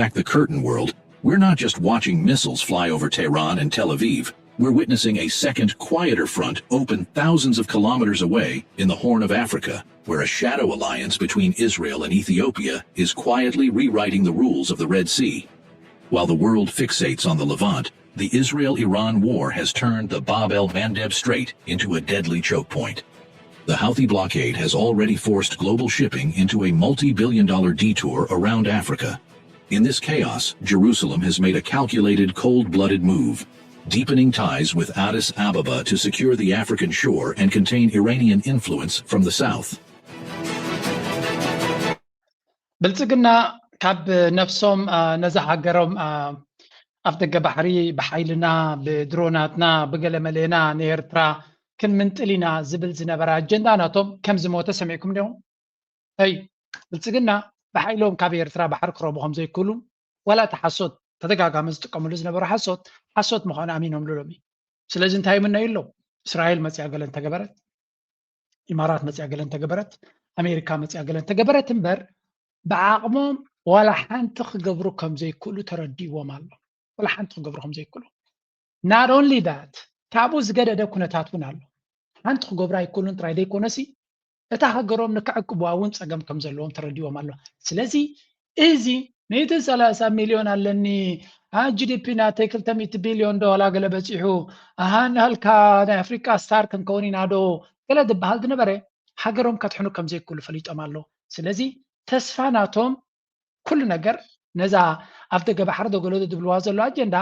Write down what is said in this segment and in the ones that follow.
Back the curtain, world. We're not just watching missiles fly over Tehran and Tel Aviv. We're witnessing a second, quieter front open thousands of kilometers away in the Horn of Africa, where a shadow alliance between Israel and Ethiopia is quietly rewriting the rules of the Red Sea. While the world fixates on the Levant, the Israel-Iran war has turned the Bab el Mandeb Strait into a deadly choke point. The Houthi blockade has already forced global shipping into a multi-billion dollar detour around Africa. In this chaos, Jerusalem has made a calculated, cold-blooded move, deepening ties with Addis Ababa to secure the African shore and contain Iranian influence from the south. ብልጽግና ካብ ነፍሶም ነዛ ሃገሮም ኣፍ ደገ ባሕሪ ብሓይልና ብድሮናትና ብገለመሌና ንኤርትራ ክንምንጥል ኢና ዝብል ዝነበረ ኣጀንዳ ናቶም ከም ዝሞተ ሰሚዕኩም ዲኹም? ይ ብልጽግና ብሓይሎም ካብ ኤርትራ ባሕሪ ክረቡ ከም ዘይክእሉ ዋላ እቲ ሓሶት ተደጋጋሚ ዝጥቀምሉ ዝነበሩ ሓሶት ሓሶት ምዃኑ ኣሚኖምሉ ሎሚ። ስለዚ እንታይ ይምነዩ ኣለዉ? እስራኤል መፅያ ገለ እንተገበረት፣ ኢማራት መፅያ ገለ እንተገበረት፣ ኣሜሪካ መፅያ ገለ እንተገበረት እምበር ብዓቕሞም ዋላ ሓንቲ ክገብሩ ከም ዘይክእሉ ተረዲእዎም ኣሎ። ዋላ ሓንቲ ክገብሩ ከም ዘይክእሉ። Not only that፣ ካብኡ ዝገደደ ኩነታት እውን ኣሎ። ሓንቲ ክገብሩ ኣይክእሉን ጥራይ ዘይኮነሲ እታ ሃገሮም ንክዕቅቡዋ እውን ፀገም ከም ዘለዎም ተረዲእዎም ኣሎ። ስለዚ እዚ ሚእቲ ሰላሳ ሚልዮን ኣለኒ፣ ጂዲፒ ናተይ ክልተ ሚእቲ ቢልዮን ዶ ዋላ ገለ በፂሑ፣ ኣሃ ናልካ ናይ ኣፍሪቃ ስታር ክንከውን ኢና ዶ ገለ ዝበሃል ዝነበረ ሃገሮም ከድሕኑ ከም ዘይክእሉ ፈሊጦም ኣለዉ። ስለዚ ተስፋ ናቶም ኩሉ ነገር ነዛ ኣፍ ደገ ባሕሪ ዶ ገለ ዶ ዝብልዋ ዘሎ ኣጀንዳ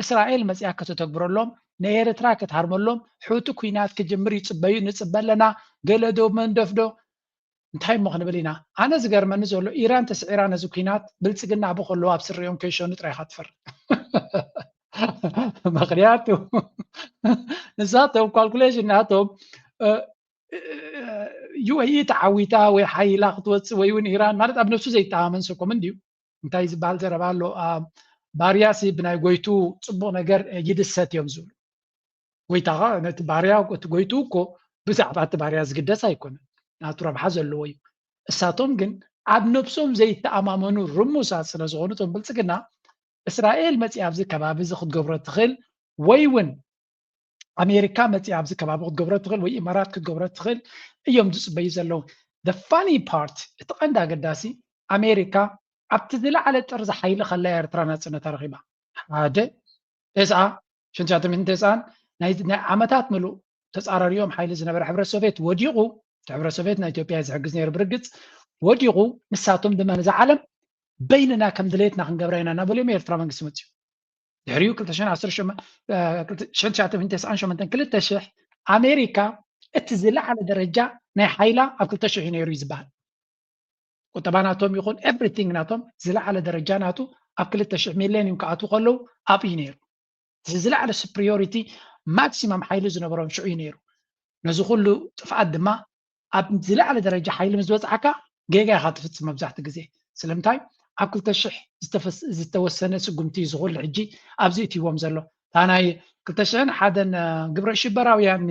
እስራኤል መፅያ ከተተግብረሎም፣ ንኤርትራ ክትሃርመሎም፣ ሑቲ ኩናት ክጅምር ይፅበዩ ንፅበ ኣለና፣ ገለ ዶ መንደፍ ዶ እንታይ እሞ ክንብል ኢና? ኣነ ዝገርመኒ ዘሎ ኢራን ተስዒራ ነዚ ኩናት ብልፅግና ኣብኡ ከለዉ ኣብ ስሪኦም ከይሸኑ ጥራይ ኢኻ ትፈርድ። ምክንያቱ ንሳቶም ካልኩሌሽን ናቶም ዩኤኢ ተዓዊታ ወይ ሓይላ ክትወፅእ ወይ እውን ኢራን ማለት ኣብ ነብሱ ዘይተኣማመን ሰብ ኮም እንድዩ። እንታይ ዝበሃል ዘረባ ኣሎ? ባርያሲ ብናይ ጎይቱ ፅቡቅ ነገር ይድሰት እዮም ዝብሉ። ጎይታኻ ነቲ ባርያ እቲ ጎይቱ እኮ ብዛዕባ እቲ ባርያ ዝግደስ ኣይኮነን፣ ናቱ ረብሓ ዘለዎ እዩ። እሳቶም ግን ኣብ ነብሶም ዘይተኣማመኑ ርሙሳት ስለ ዝኾኑ እቶም ብልፅግና እስራኤል መፂኣ ኣብዚ ከባቢ እዚ ክትገብሮ ትኽእል ወይ እውን ኣሜሪካ መፂኣ ኣብዚ ከባቢ ክትገብሮ ትኽእል ወይ ኢማራት ክትገብሮ ትኽእል እዮም ዝፅበዩ ዘለዉ። The funny part፣ እቲ ቀንዲ ኣገዳሲ ኣሜሪካ ኣብቲ ዝለዓለ ጥርዚ ሓይሊ ከላ ኤርትራ ናፅነታ ረኺባ። ሓደ ተስዓ ሽንሻተ ሚእትን ተስዓን ናይ ናይ ዓመታት ምሉእ ተፃራሪኦም ሓይሊ ዝነበረ ሕብረት ሶቪየት ወዲቑ። እቲ ሕብረት ሶቪየት ናይ ኢትዮጵያ ዝሕግዝ ነይሩ ብርግፅ ወዲቑ። ንሳቶም ድማ ነዛ ዓለም በይንና ከም ድሌትና ክንገብራ ኢና እናበሉ እዮም ኤርትራ መንግስቲ መፅኡ። ድሕሪኡ ክልተ ሽሕን ዓሰርተ ሸሞንተን ክልተ ሽሕ ኣሜሪካ እቲ ዝለዓለ ደረጃ ናይ ሓይላ ኣብ ክልተ ሽሕ እዩ ነይሩ እዩ ዝበሃል። ቁጠባ ናቶም ይኹን ኤቭሪቲንግ ናቶም ዝለዓለ ደረጃ ናቱ ኣብ ክልተ ሽሕ ሚሌኒየም ክኣትዉ ከለዉ ኣብኡ እዩ ነይሩ። እዚ ዝለዓለ ሱፕሪዮሪቲ ማክሲመም ሓይሊ ዝነበሮም ሽዑ እዩ ነይሩ። ነዚ ኩሉ ጥፍኣት ድማ ኣብ ዝለዓለ ደረጃ ሓይሊ ምስ በፅሓካ ጌጋ ኢኻ ትፍፅም መብዛሕቲ ግዜ። ስለምንታይ ኣብ ክልተ ሽሕ ዝተወሰነ ስጉምቲ እዩ ዝኹሉ ሕጂ ኣብዚ እትይዎም ዘሎ። እታ ናይ ክልተ ሽሕን ሓደን ግብረ ሽበራውያን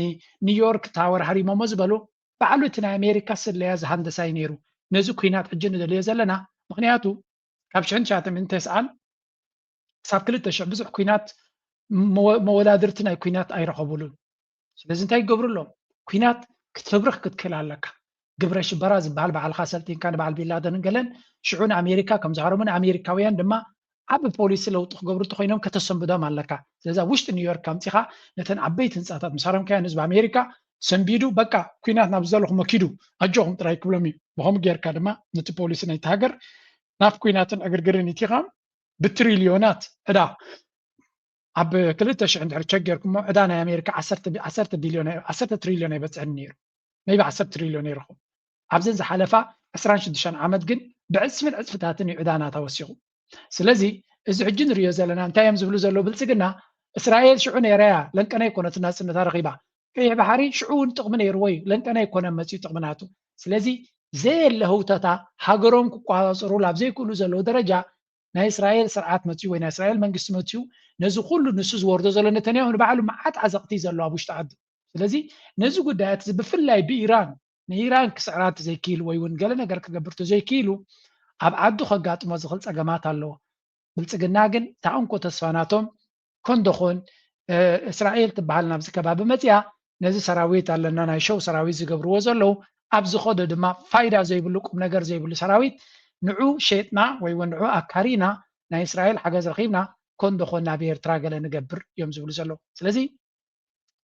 ኒውዮርክ ታወር ሃሪሞሞ ዝበሉ ባዕሉ እቲ ናይ ኣሜሪካ ስለያ ዝሃንደሳ እዩ ነይሩ። ነዚ ኩናት ሕጂ ንደልዮ ዘለና ምክንያቱ ካብ ሽሕን ትሽዓተ ሚእትን ተስዓን ክሳብ ክልተ ሽሕ ብዙሕ ኩናት መወዳድርቲ ናይ ኩናት ኣይረኸቡሉን። ስለዚ እንታይ ይገብሩ ኣለዉ? ኩናት ክትፍብርኽ ክትክእል ኣለካ። ግብረ ሽበራ ዝበሃል ባዕልኻ ሰልጢንካ ንበዓል ቢንላደንን ገለን ሽዑ ንኣሜሪካ ከም ዝሃረሙ ንኣሜሪካውያን ድማ ዓቢ ፖሊሲ ለውጢ ክገብሩ እንተኮይኖም ከተሰንብዶም ኣለካ። ስለዚ ኣብ ውሽጢ ኒውዮርክ ኣምፂኻ ነተን ዓበይቲ ህንፃታት ምስ ሃረምካዮ ንህዝቢ ኣሜሪካ ሰንቢዱ በቃ ኩናት ናብ ዝደለኹሞ ኪዱ ኣጆኹም ጥራይ ክብሎም እዩ። ብኸምኡ ጌርካ ድማ ነቲ ፖሊሲ ናይቲ ሃገር ናብ ኩናትን ዕግርግርን ይቲኻ ብትሪልዮናት ዕዳ ኣብ ክልተ ሽሕ እንድሕር ቸክ ጌርኩሞ ዕዳ ናይ ኣሜሪካ ዓሰርተ ቢልዮን ዓሰርተ ትሪልዮን ኣይበፅሕን ነይሩ። maybe ዓሰርተ ትሪልዮን ይረኽቡ። ኣብዘን ዝሓለፋ ዕስራን ሽዱሽተን ዓመት ግን ብዕፅፍን ዕፅፍታትን እዩ ዕዳ ናታ ወሲኹ። ስለዚ እዚ ሕጂ ንሪኦ ዘለና እንታይ እዮም ዝብሉ ዘለዉ ብልፅግና እስራኤል ሽዑ ነይራ እያ ለንቀና ኣይኮነትን ናፅነታ ረኺባ። ቀይሕ ባሕሪ ሽዑ እውን ጥቕሚ ነይርዎ እዩ ለንቀና ኣይኮነን መፂኡ ጥቕሚ ናቱ። ስለዚ ዘየለ ህውተታ ሃገሮም ክቋፃፀሩሉ ኣብ ዘይክእሉ ዘለዉ ደረጃ ናይ እስራኤል ስርዓት መፅዩ ወይ ናይ እስራኤል መንግስቲ መፅዩ ነዚ ኩሉ ንሱ ዝወርዶ ዘሎ ነተንያሁ ንባዕሉ መዓት ዓዘቕቲ እዩ ዘሎ ኣብ ውሽጢ ዓዱ። ስለዚ ነዚ ጉዳያት እዚ ብፍላይ ብኢራን ንኢራን ክስዕራ ተዘይክኢሉ ወይ እውን ገለ ነገር ክገብር ተዘይክኢሉ ኣብ ዓዱ ከጋጥሞ ዝኽእል ፀገማት ኣለዎ። ብልፅግና ግን እታ እንኮ ተስፋ ናቶም ኮን ዶ ኮን እስራኤል ትበሃል ናብዚ ከባቢ መፅያ ነዚ ሰራዊት ኣለና ናይ ሸው ሰራዊት ዝገብርዎ ዘለዉ ኣብ ዝኸዶ ድማ ፋይዳ ዘይብሉ ቁም ነገር ዘይብሉ ሰራዊት ንዑ ሸጥና ወይ እውን ንዑ ኣካሪና ናይ እስራኤል ሓገዝ ረኺብና ኮን ዶ ኮን ናብ ኤርትራ ገለ ንገብር እዮም ዝብሉ ዘለዉ። ስለዚ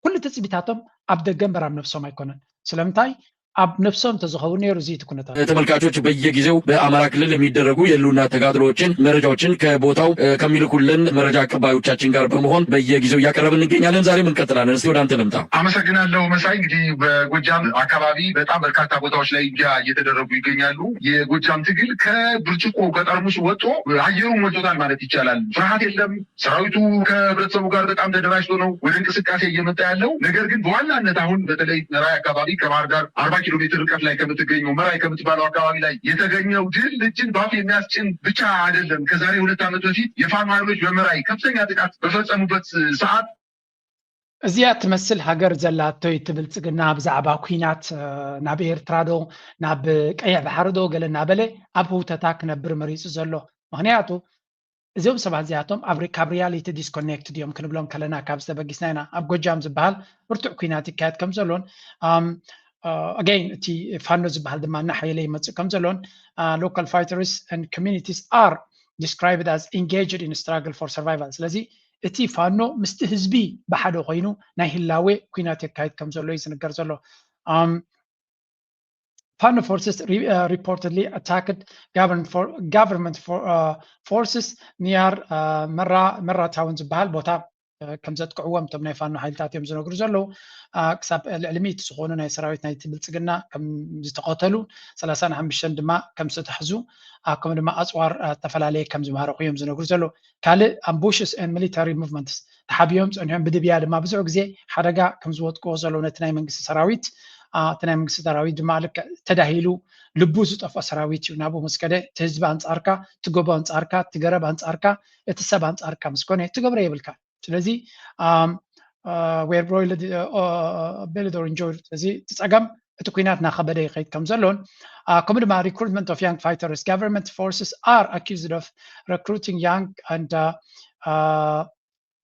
ኩሉ ትፅቢታቶም ኣብ ደገ እምበር ኣብ ነብሶም ኣይኮነን። ስለምንታይ ኣብ ነብሶም ተዝኸውን ነይሩ እዚ እቲ ኩነታት። ተመልካቾች በየጊዜው በአማራ ክልል የሚደረጉ የህልውና ተጋድሎዎችን መረጃዎችን ከቦታው ከሚልኩልን መረጃ አቀባዮቻችን ጋር በመሆን በየጊዜው እያቀረብን እንገኛለን። ዛሬም እንቀጥላለን። እስቲ ወደ አንተ ልምጣ። አመሰግናለሁ መሳይ። እንግዲህ በጎጃም አካባቢ በጣም በርካታ ቦታዎች ላይ ውጊያ እየተደረጉ ይገኛሉ። የጎጃም ትግል ከብርጭቆ ከጠርሙስ ወጥቶ አየሩን ሞልቶታል ማለት ይቻላል። ፍርሃት የለም። ሰራዊቱ ከህብረተሰቡ ጋር በጣም ተደራጅቶ ነው ወደ እንቅስቃሴ እየመጣ ያለው። ነገር ግን በዋናነት አሁን በተለይ መራይ አካባቢ ከባህር ዳር አርባ ኪሎ ሜትር ርቀት ላይ ከምትገኘው መራይ ከምትባለው አካባቢ ላይ የተገኘው ድል እጅን ባፍ የሚያስጭን ብቻ አይደለም። ከዛሬ ሁለት ዓመት በፊት የፋኖ ኃይሎች በመራይ ከፍተኛ ጥቃት በፈጸሙበት ሰዓት እዚኣ ትመስል ሃገር ዘላቶ እቲ ብልፅግና ብዛዕባ ኩናት ናብ ኤርትራ ዶ ናብ ቀይሕ ባሕሪ ዶ ገለ እናበለ ኣብ ህውተታ ክነብር መሪፁ ዘሎ። ምክንያቱ እዚኦም ሰባት እዚኣቶም ኣብ ካብ ሪያሊቲ ዲስኮኔክት ድዮም ክንብሎም ከለና ካብ ዝተበጊስና ኢና። ኣብ ጎጃም ዝበሃል ብርቱዕ ኩናት ይካየድ ከም ዘሎን ኣገይን እቲ ፋኖ ዝበሃል ድማ እናሓየለ ይመፅእ ከም ዘሎን local fighters and communities are described as engaged in struggle for survival። ስለዚ እቲ ፋኖ ምስቲ ህዝቢ ብሓደ ኮይኑ ናይ ህላዌ ኩናት የካይድ ከም ዘሎ እዩ ዝንገር ዘሎ። Fano forces re- uh, reportedly attacked government, for, government for, uh, forces near uh, Merra, Merra town ዝበሃል ቦታ ከም ዘጥቅዕዎም እቶም ናይ ፋኖ ሓይልታት እዮም ዝነግሩ ዘለዉ። ክሳብ ልዕሊ ሚእቲ ዝኾኑ ናይ ሰራዊት ናይቲ ብልፅግና ከም ዝተቐተሉ፣ ሰላሳን ሓሙሽተን ድማ ከም ዝተሕዙ፣ ከምኡ ድማ ኣፅዋር ዝተፈላለየ ከም ዝማረኹ እዮም ዝነግሩ ዘለዉ። ካልእ ambushes and military movements ተሓቢኦም ፀኒሖም ብድብያ ድማ ብዙሕ ግዜ ሓደጋ ከም ዝወጥቅዎ ዘለዉ ነቲ ናይ መንግስቲ ሰራዊት። እቲ ናይ መንግስቲ ሰራዊት ድማ ልክዕ ተዳሂሉ ልቡ ዝጠፍኦ ሰራዊት እዩ። ናብኡ ምስ ከደ እቲ ህዝቢ ኣንፃርካ፣ እቲ ጎቦ ኣንፃርካ፣ እቲ ገረብ ኣንፃርካ፣ እቲ ሰብ ኣንፃርካ ምስ ኮነ ትገብሮ የብልካ። ስለዚ were broiled, bellied or injured። ስለዚ እቲ ፀገም እቲ ኩናት እናኸበደ ይኸይድ ከም ዘሎን ከምኡ ድማ recruitment of young fighters, government forces are accused of recruiting young and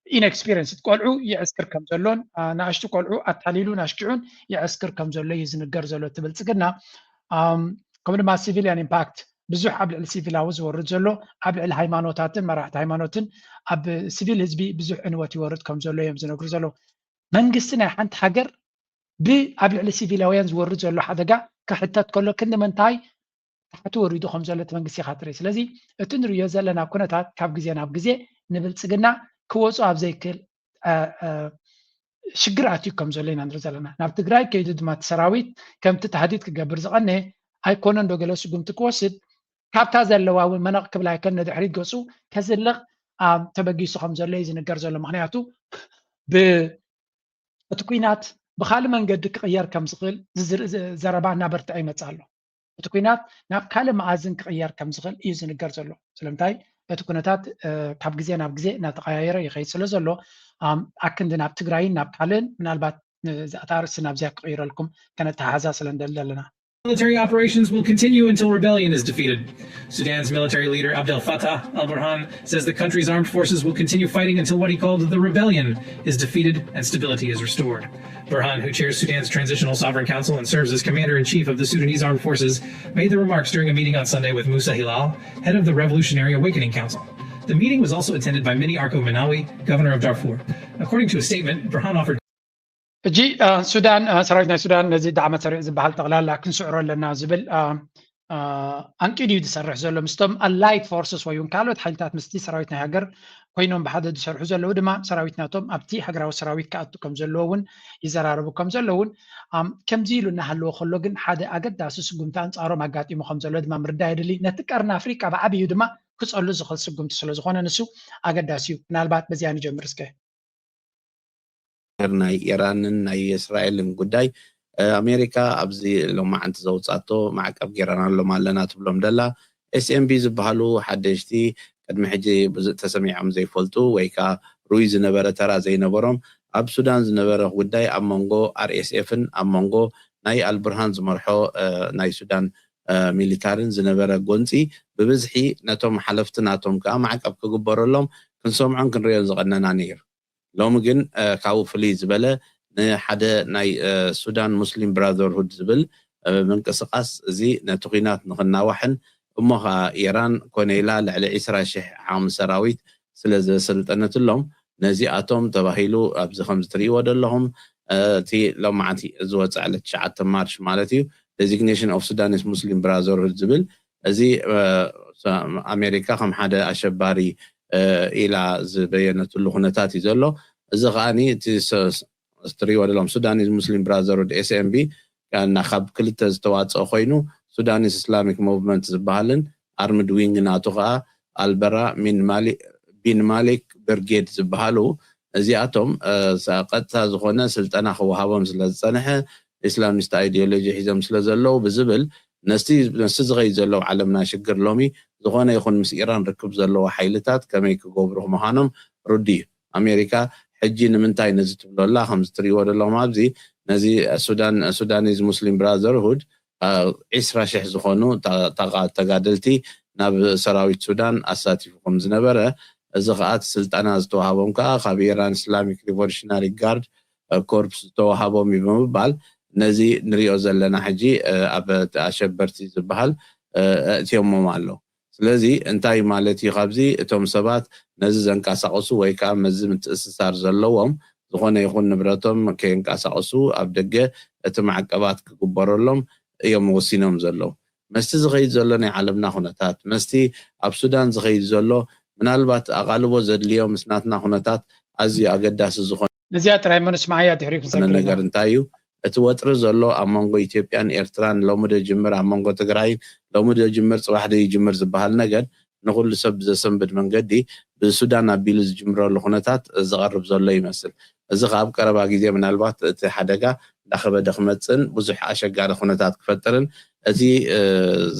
inexperienced ቆልዑ ይዕስክር ከም ዘሎን ንኣሽቱ ቆልዑ ኣታሊሉን ኣሽኪዑን ይዕስክር ከም ዘሎ እዩ ዝንገር ዘሎ እቲ ብልፅግና። ከምኡ ድማ civilian impact ብዙሕ ኣብ ልዕሊ ሲቪላዊ ዝወርድ ዘሎ ኣብ ልዕሊ ሃይማኖታትን መራሕቲ ሃይማኖትን ኣብ ሲቪል ህዝቢ ብዙሕ ዕንወት ይወርድ ከም ዘሎ እዮም ዝነግሩ ዘለዉ። መንግስቲ ናይ ሓንቲ ሃገር ብኣብ ልዕሊ ሲቪላውያን ዝወርድ ዘሎ ሓደጋ ክሕተት ከሎ ክንዲ ምንታይ ታሕቲ ወሪዱ ከም ዘሎ እቲ መንግስቲ ኢኻ ትርኢ። ስለዚ እቲ ንሪኦ ዘለና ኩነታት ካብ ግዜ ናብ ግዜ ንብልፅግና ክወፁ ኣብ ዘይክእል ሽግር ኣትዩ ከም ዘሎ ኢና ንርኢ ዘለና። ናብ ትግራይ ከይዱ ድማ እቲ ሰራዊት ከምቲ ታህዲድ ክገብር ዝቐነየ ኣይኮነን ዶ ገለ ስጉምቲ ክወስድ ካብታ ዘለዋ እውን መነቕ ክብል ኣይከን ንድሕሪት ገፁ ከዝልቕ ተበጊሱ ከም ዘሎ እዩ ዝንገር ዘሎ። ምክንያቱ እቲ ኩናት ብካልእ መንገዲ ክቕየር ከም ዝኽእል ዘረባ እናበርትዐ ይመፅእ ኣሎ። እቲ ኩናት ናብ ካልእ መኣዝን ክቕየር ከም ዝኽእል እዩ ዝንገር ዘሎ። ስለምንታይ እቲ ኩነታት ካብ ግዜ ናብ ግዜ እናተቐያየረ ይኸይድ ስለ ዘሎ ኣክንዲ ናብ ትግራይን ናብ ካልእን ምናልባት እዛ ኣርእስቲ ናብዚኣ ክቕይረልኩም ከነተሓሓዛ ስለ ንደሊ ኣለና። Military operations will continue until rebellion is defeated. Sudan's military leader Abdel Fattah al Burhan says the country's armed forces will continue fighting until what he called the rebellion is defeated and stability is restored. Burhan, who chairs Sudan's Transitional Sovereign Council and serves as commander in chief of the Sudanese armed forces, made the remarks during a meeting on Sunday with Musa Hilal, head of the Revolutionary Awakening Council. The meeting was also attended by Mini Arko Manawi, governor of Darfur. According to a statement, Burhan offered ሕጂ ሱዳን ሰራዊት ናይ ሱዳን ነዚ ዳዕመ ሰሪዕ ዝበሃል ጠቕላላ ክንስዕሮ ኣለና ዝብል ኣንቂዱ እዩ ዝሰርሕ ዘሎ። ምስቶም ኣላይድ ፎርስስ ወይ እውን ካልኦት ሓይልታት ምስቲ ሰራዊት ናይ ሃገር ኮይኖም ብሓደ ዝሰርሑ ዘለዉ ድማ ሰራዊት ናቶም ኣብቲ ሃገራዊ ሰራዊት ክኣቱ ከም ዘለዎ እውን ይዘራረቡ ከም ዘለውን ከምዚ ኢሉ እናሃለዎ ከሎ ግን ሓደ ኣገዳሲ ስጉምቲ ኣንፃሮም ኣጋጢሙ ከም ዘሎ ድማ ምርዳእ የድሊ። ነቲ ቀርኒ ኣፍሪቃ ብዓብዩ ድማ ክፀሉ ዝኽእል ስጉምቲ ስለ ዝኾነ ንሱ ኣገዳሲ እዩ። ምናልባት በዚኣ ንጀምር እስከ። ናይ ኢራንን ናይ እስራኤልን ጉዳይ ኣሜሪካ ኣብዚ ሎማዓንቲ ዘውፃቶ ማዕቀብ ጌረናሎም ኣለና ትብሎም ደላ ኤስኤምቢ ዝበሃሉ ሓደሽቲ ቅድሚ ሕጂ ብዙ ተሰሚዖም ዘይፈልጡ ወይ ከዓ ሩይ ዝነበረ ተራ ዘይነበሮም ኣብ ሱዳን ዝነበረ ጉዳይ ኣብ መንጎ ኣርኤስኤፍን ኣብ መንጎ ናይ ኣልብርሃን ዝመርሖ ናይ ሱዳን ሚሊታርን ዝነበረ ጎንፂ ብብዝሒ ነቶም ሓለፍቲ ናቶም ከዓ ማዕቀብ ክግበረሎም ክንሰምዖን ክንሪኦን ዝቐነና ነይሩ። ሎሚ ግን ካብኡ ፍልይ ዝበለ ንሓደ ናይ ሱዳን ሙስሊም ብራዘርሁድ ዝብል ምንቅስቃስ እዚ ነቲ ኩናት ንክናዋሕን እሞ ከዓ ኢራን ኮነ ኢላ ልዕሊ ዕስራ ሽሕ ዓቕሚ ሰራዊት ስለ ዘሰልጠነትሎም ነዚኣቶም ተባሂሉ ኣብዚ ከምዚ ትርእይዎ ዘለኹም እቲ ሎማዓንቲ ዝወፅእ ዕለት ትሽዓተ ማርች ማለት እዩ designation of Sudanese Muslim Brotherhood ዝብል እዚ ኣሜሪካ ከም ሓደ ኣሸባሪ ኢላ ዝበየነትሉ ኩነታት እዩ ዘሎ። እዚ ከዓኒ እቲ ትሪእዎ ዘለኹም Sudanese Muslim Brotherhood S M B ካብ ክልተ ዝተዋፀአ ኮይኑ Sudanese Islamic Movement ዝበሃልን ኣርምድ ዊንግ ናቱ ከዓ ኣልበራ ቢን ማሊክ ብርጌድ ዝበሃሉ እዚኣቶም ቀጥታ ዝኾነ ስልጠና ክወሃቦም ስለ ዝፀንሐ ኢስላሚስት ኣይዲዮሎጂ ሒዞም ስለ ዘለዉ ብዝብል ነስቲ ዝኸይድ ዘለዉ ዓለምና ሽግር ሎሚ ዝኾነ ይኹን ምስ ኢራን ርክብ ዘለዎ ሓይልታት ከመይ ክገብሩ ምዃኖም ርዱ እዩ። ኣሜሪካ ሕጂ ንምንታይ ነዚ ትብሎ ኣላ? ከምዚ ትሪእዎ ዘለኹም ኣብዚ ነዚ ሱዳን Sudanese Muslim Brotherhood ዒስራ ሽሕ ዝኾኑ ተጋደልቲ ናብ ሰራዊት ሱዳን ኣሳቲፉ ከም ዝነበረ እዚ ከዓ እቲ ስልጠና ዝተዋሃቦም ከዓ ካብ ኢራን Islamic Revolutionary Guard Corps ዝተዋሃቦም እዩ ብምባል ነዚ ንሪኦ ዘለና ሕጂ ኣብ ኣሸበርቲ ዝበሃል ኣእትዮሞም ኣሎ። ስለዚ እንታይ ማለት እዩ? ካብዚ እቶም ሰባት ነዚ ዘንቀሳቕሱ ወይ ከዓ መዚ ምትእስሳር ዘለዎም ዝኾነ ይኹን ንብረቶም ከየንቀሳቕሱ ኣብ ደገ እቲ ማዕቀባት ክግበረሎም እዮም ወሲኖም ዘለዉ። መስቲ ዝኸይድ ዘሎ ናይ ዓለምና ኩነታት፣ መስቲ ኣብ ሱዳን ዝኸይድ ዘሎ ምናልባት ኣቓልቦ ዘድልዮ ምስ ናትና ኩነታት ኣዝዩ ኣገዳሲ ዝኾነ ነዚኣ ጥራይ መን ስምዓያ ድሕሪኡ ክንሰግር ኢና። ነገር እንታይ እዩ? እቲ ወጥሪ ዘሎ ኣብ መንጎ ኢትዮጵያን ኤርትራን ሎሚ ዶ ይጅምር፣ ኣብ መንጎ ትግራይን ሎሚ ዶ ይጅምር፣ ፅባሕ ዶ ይጅምር ዝበሃል ነገር ንኹሉ ሰብ ብዘሰንብድ መንገዲ ብሱዳን ኣቢሉ ዝጅምረሉ ኩነታት ዝቐርብ ዘሎ ይመስል። እዚ ከኣ ኣብ ቀረባ ግዜ ምናልባት እቲ ሓደጋ እንዳኸበደ ክመፅእን ብዙሕ ኣሸጋሪ ኩነታት ክፈጥርን እቲ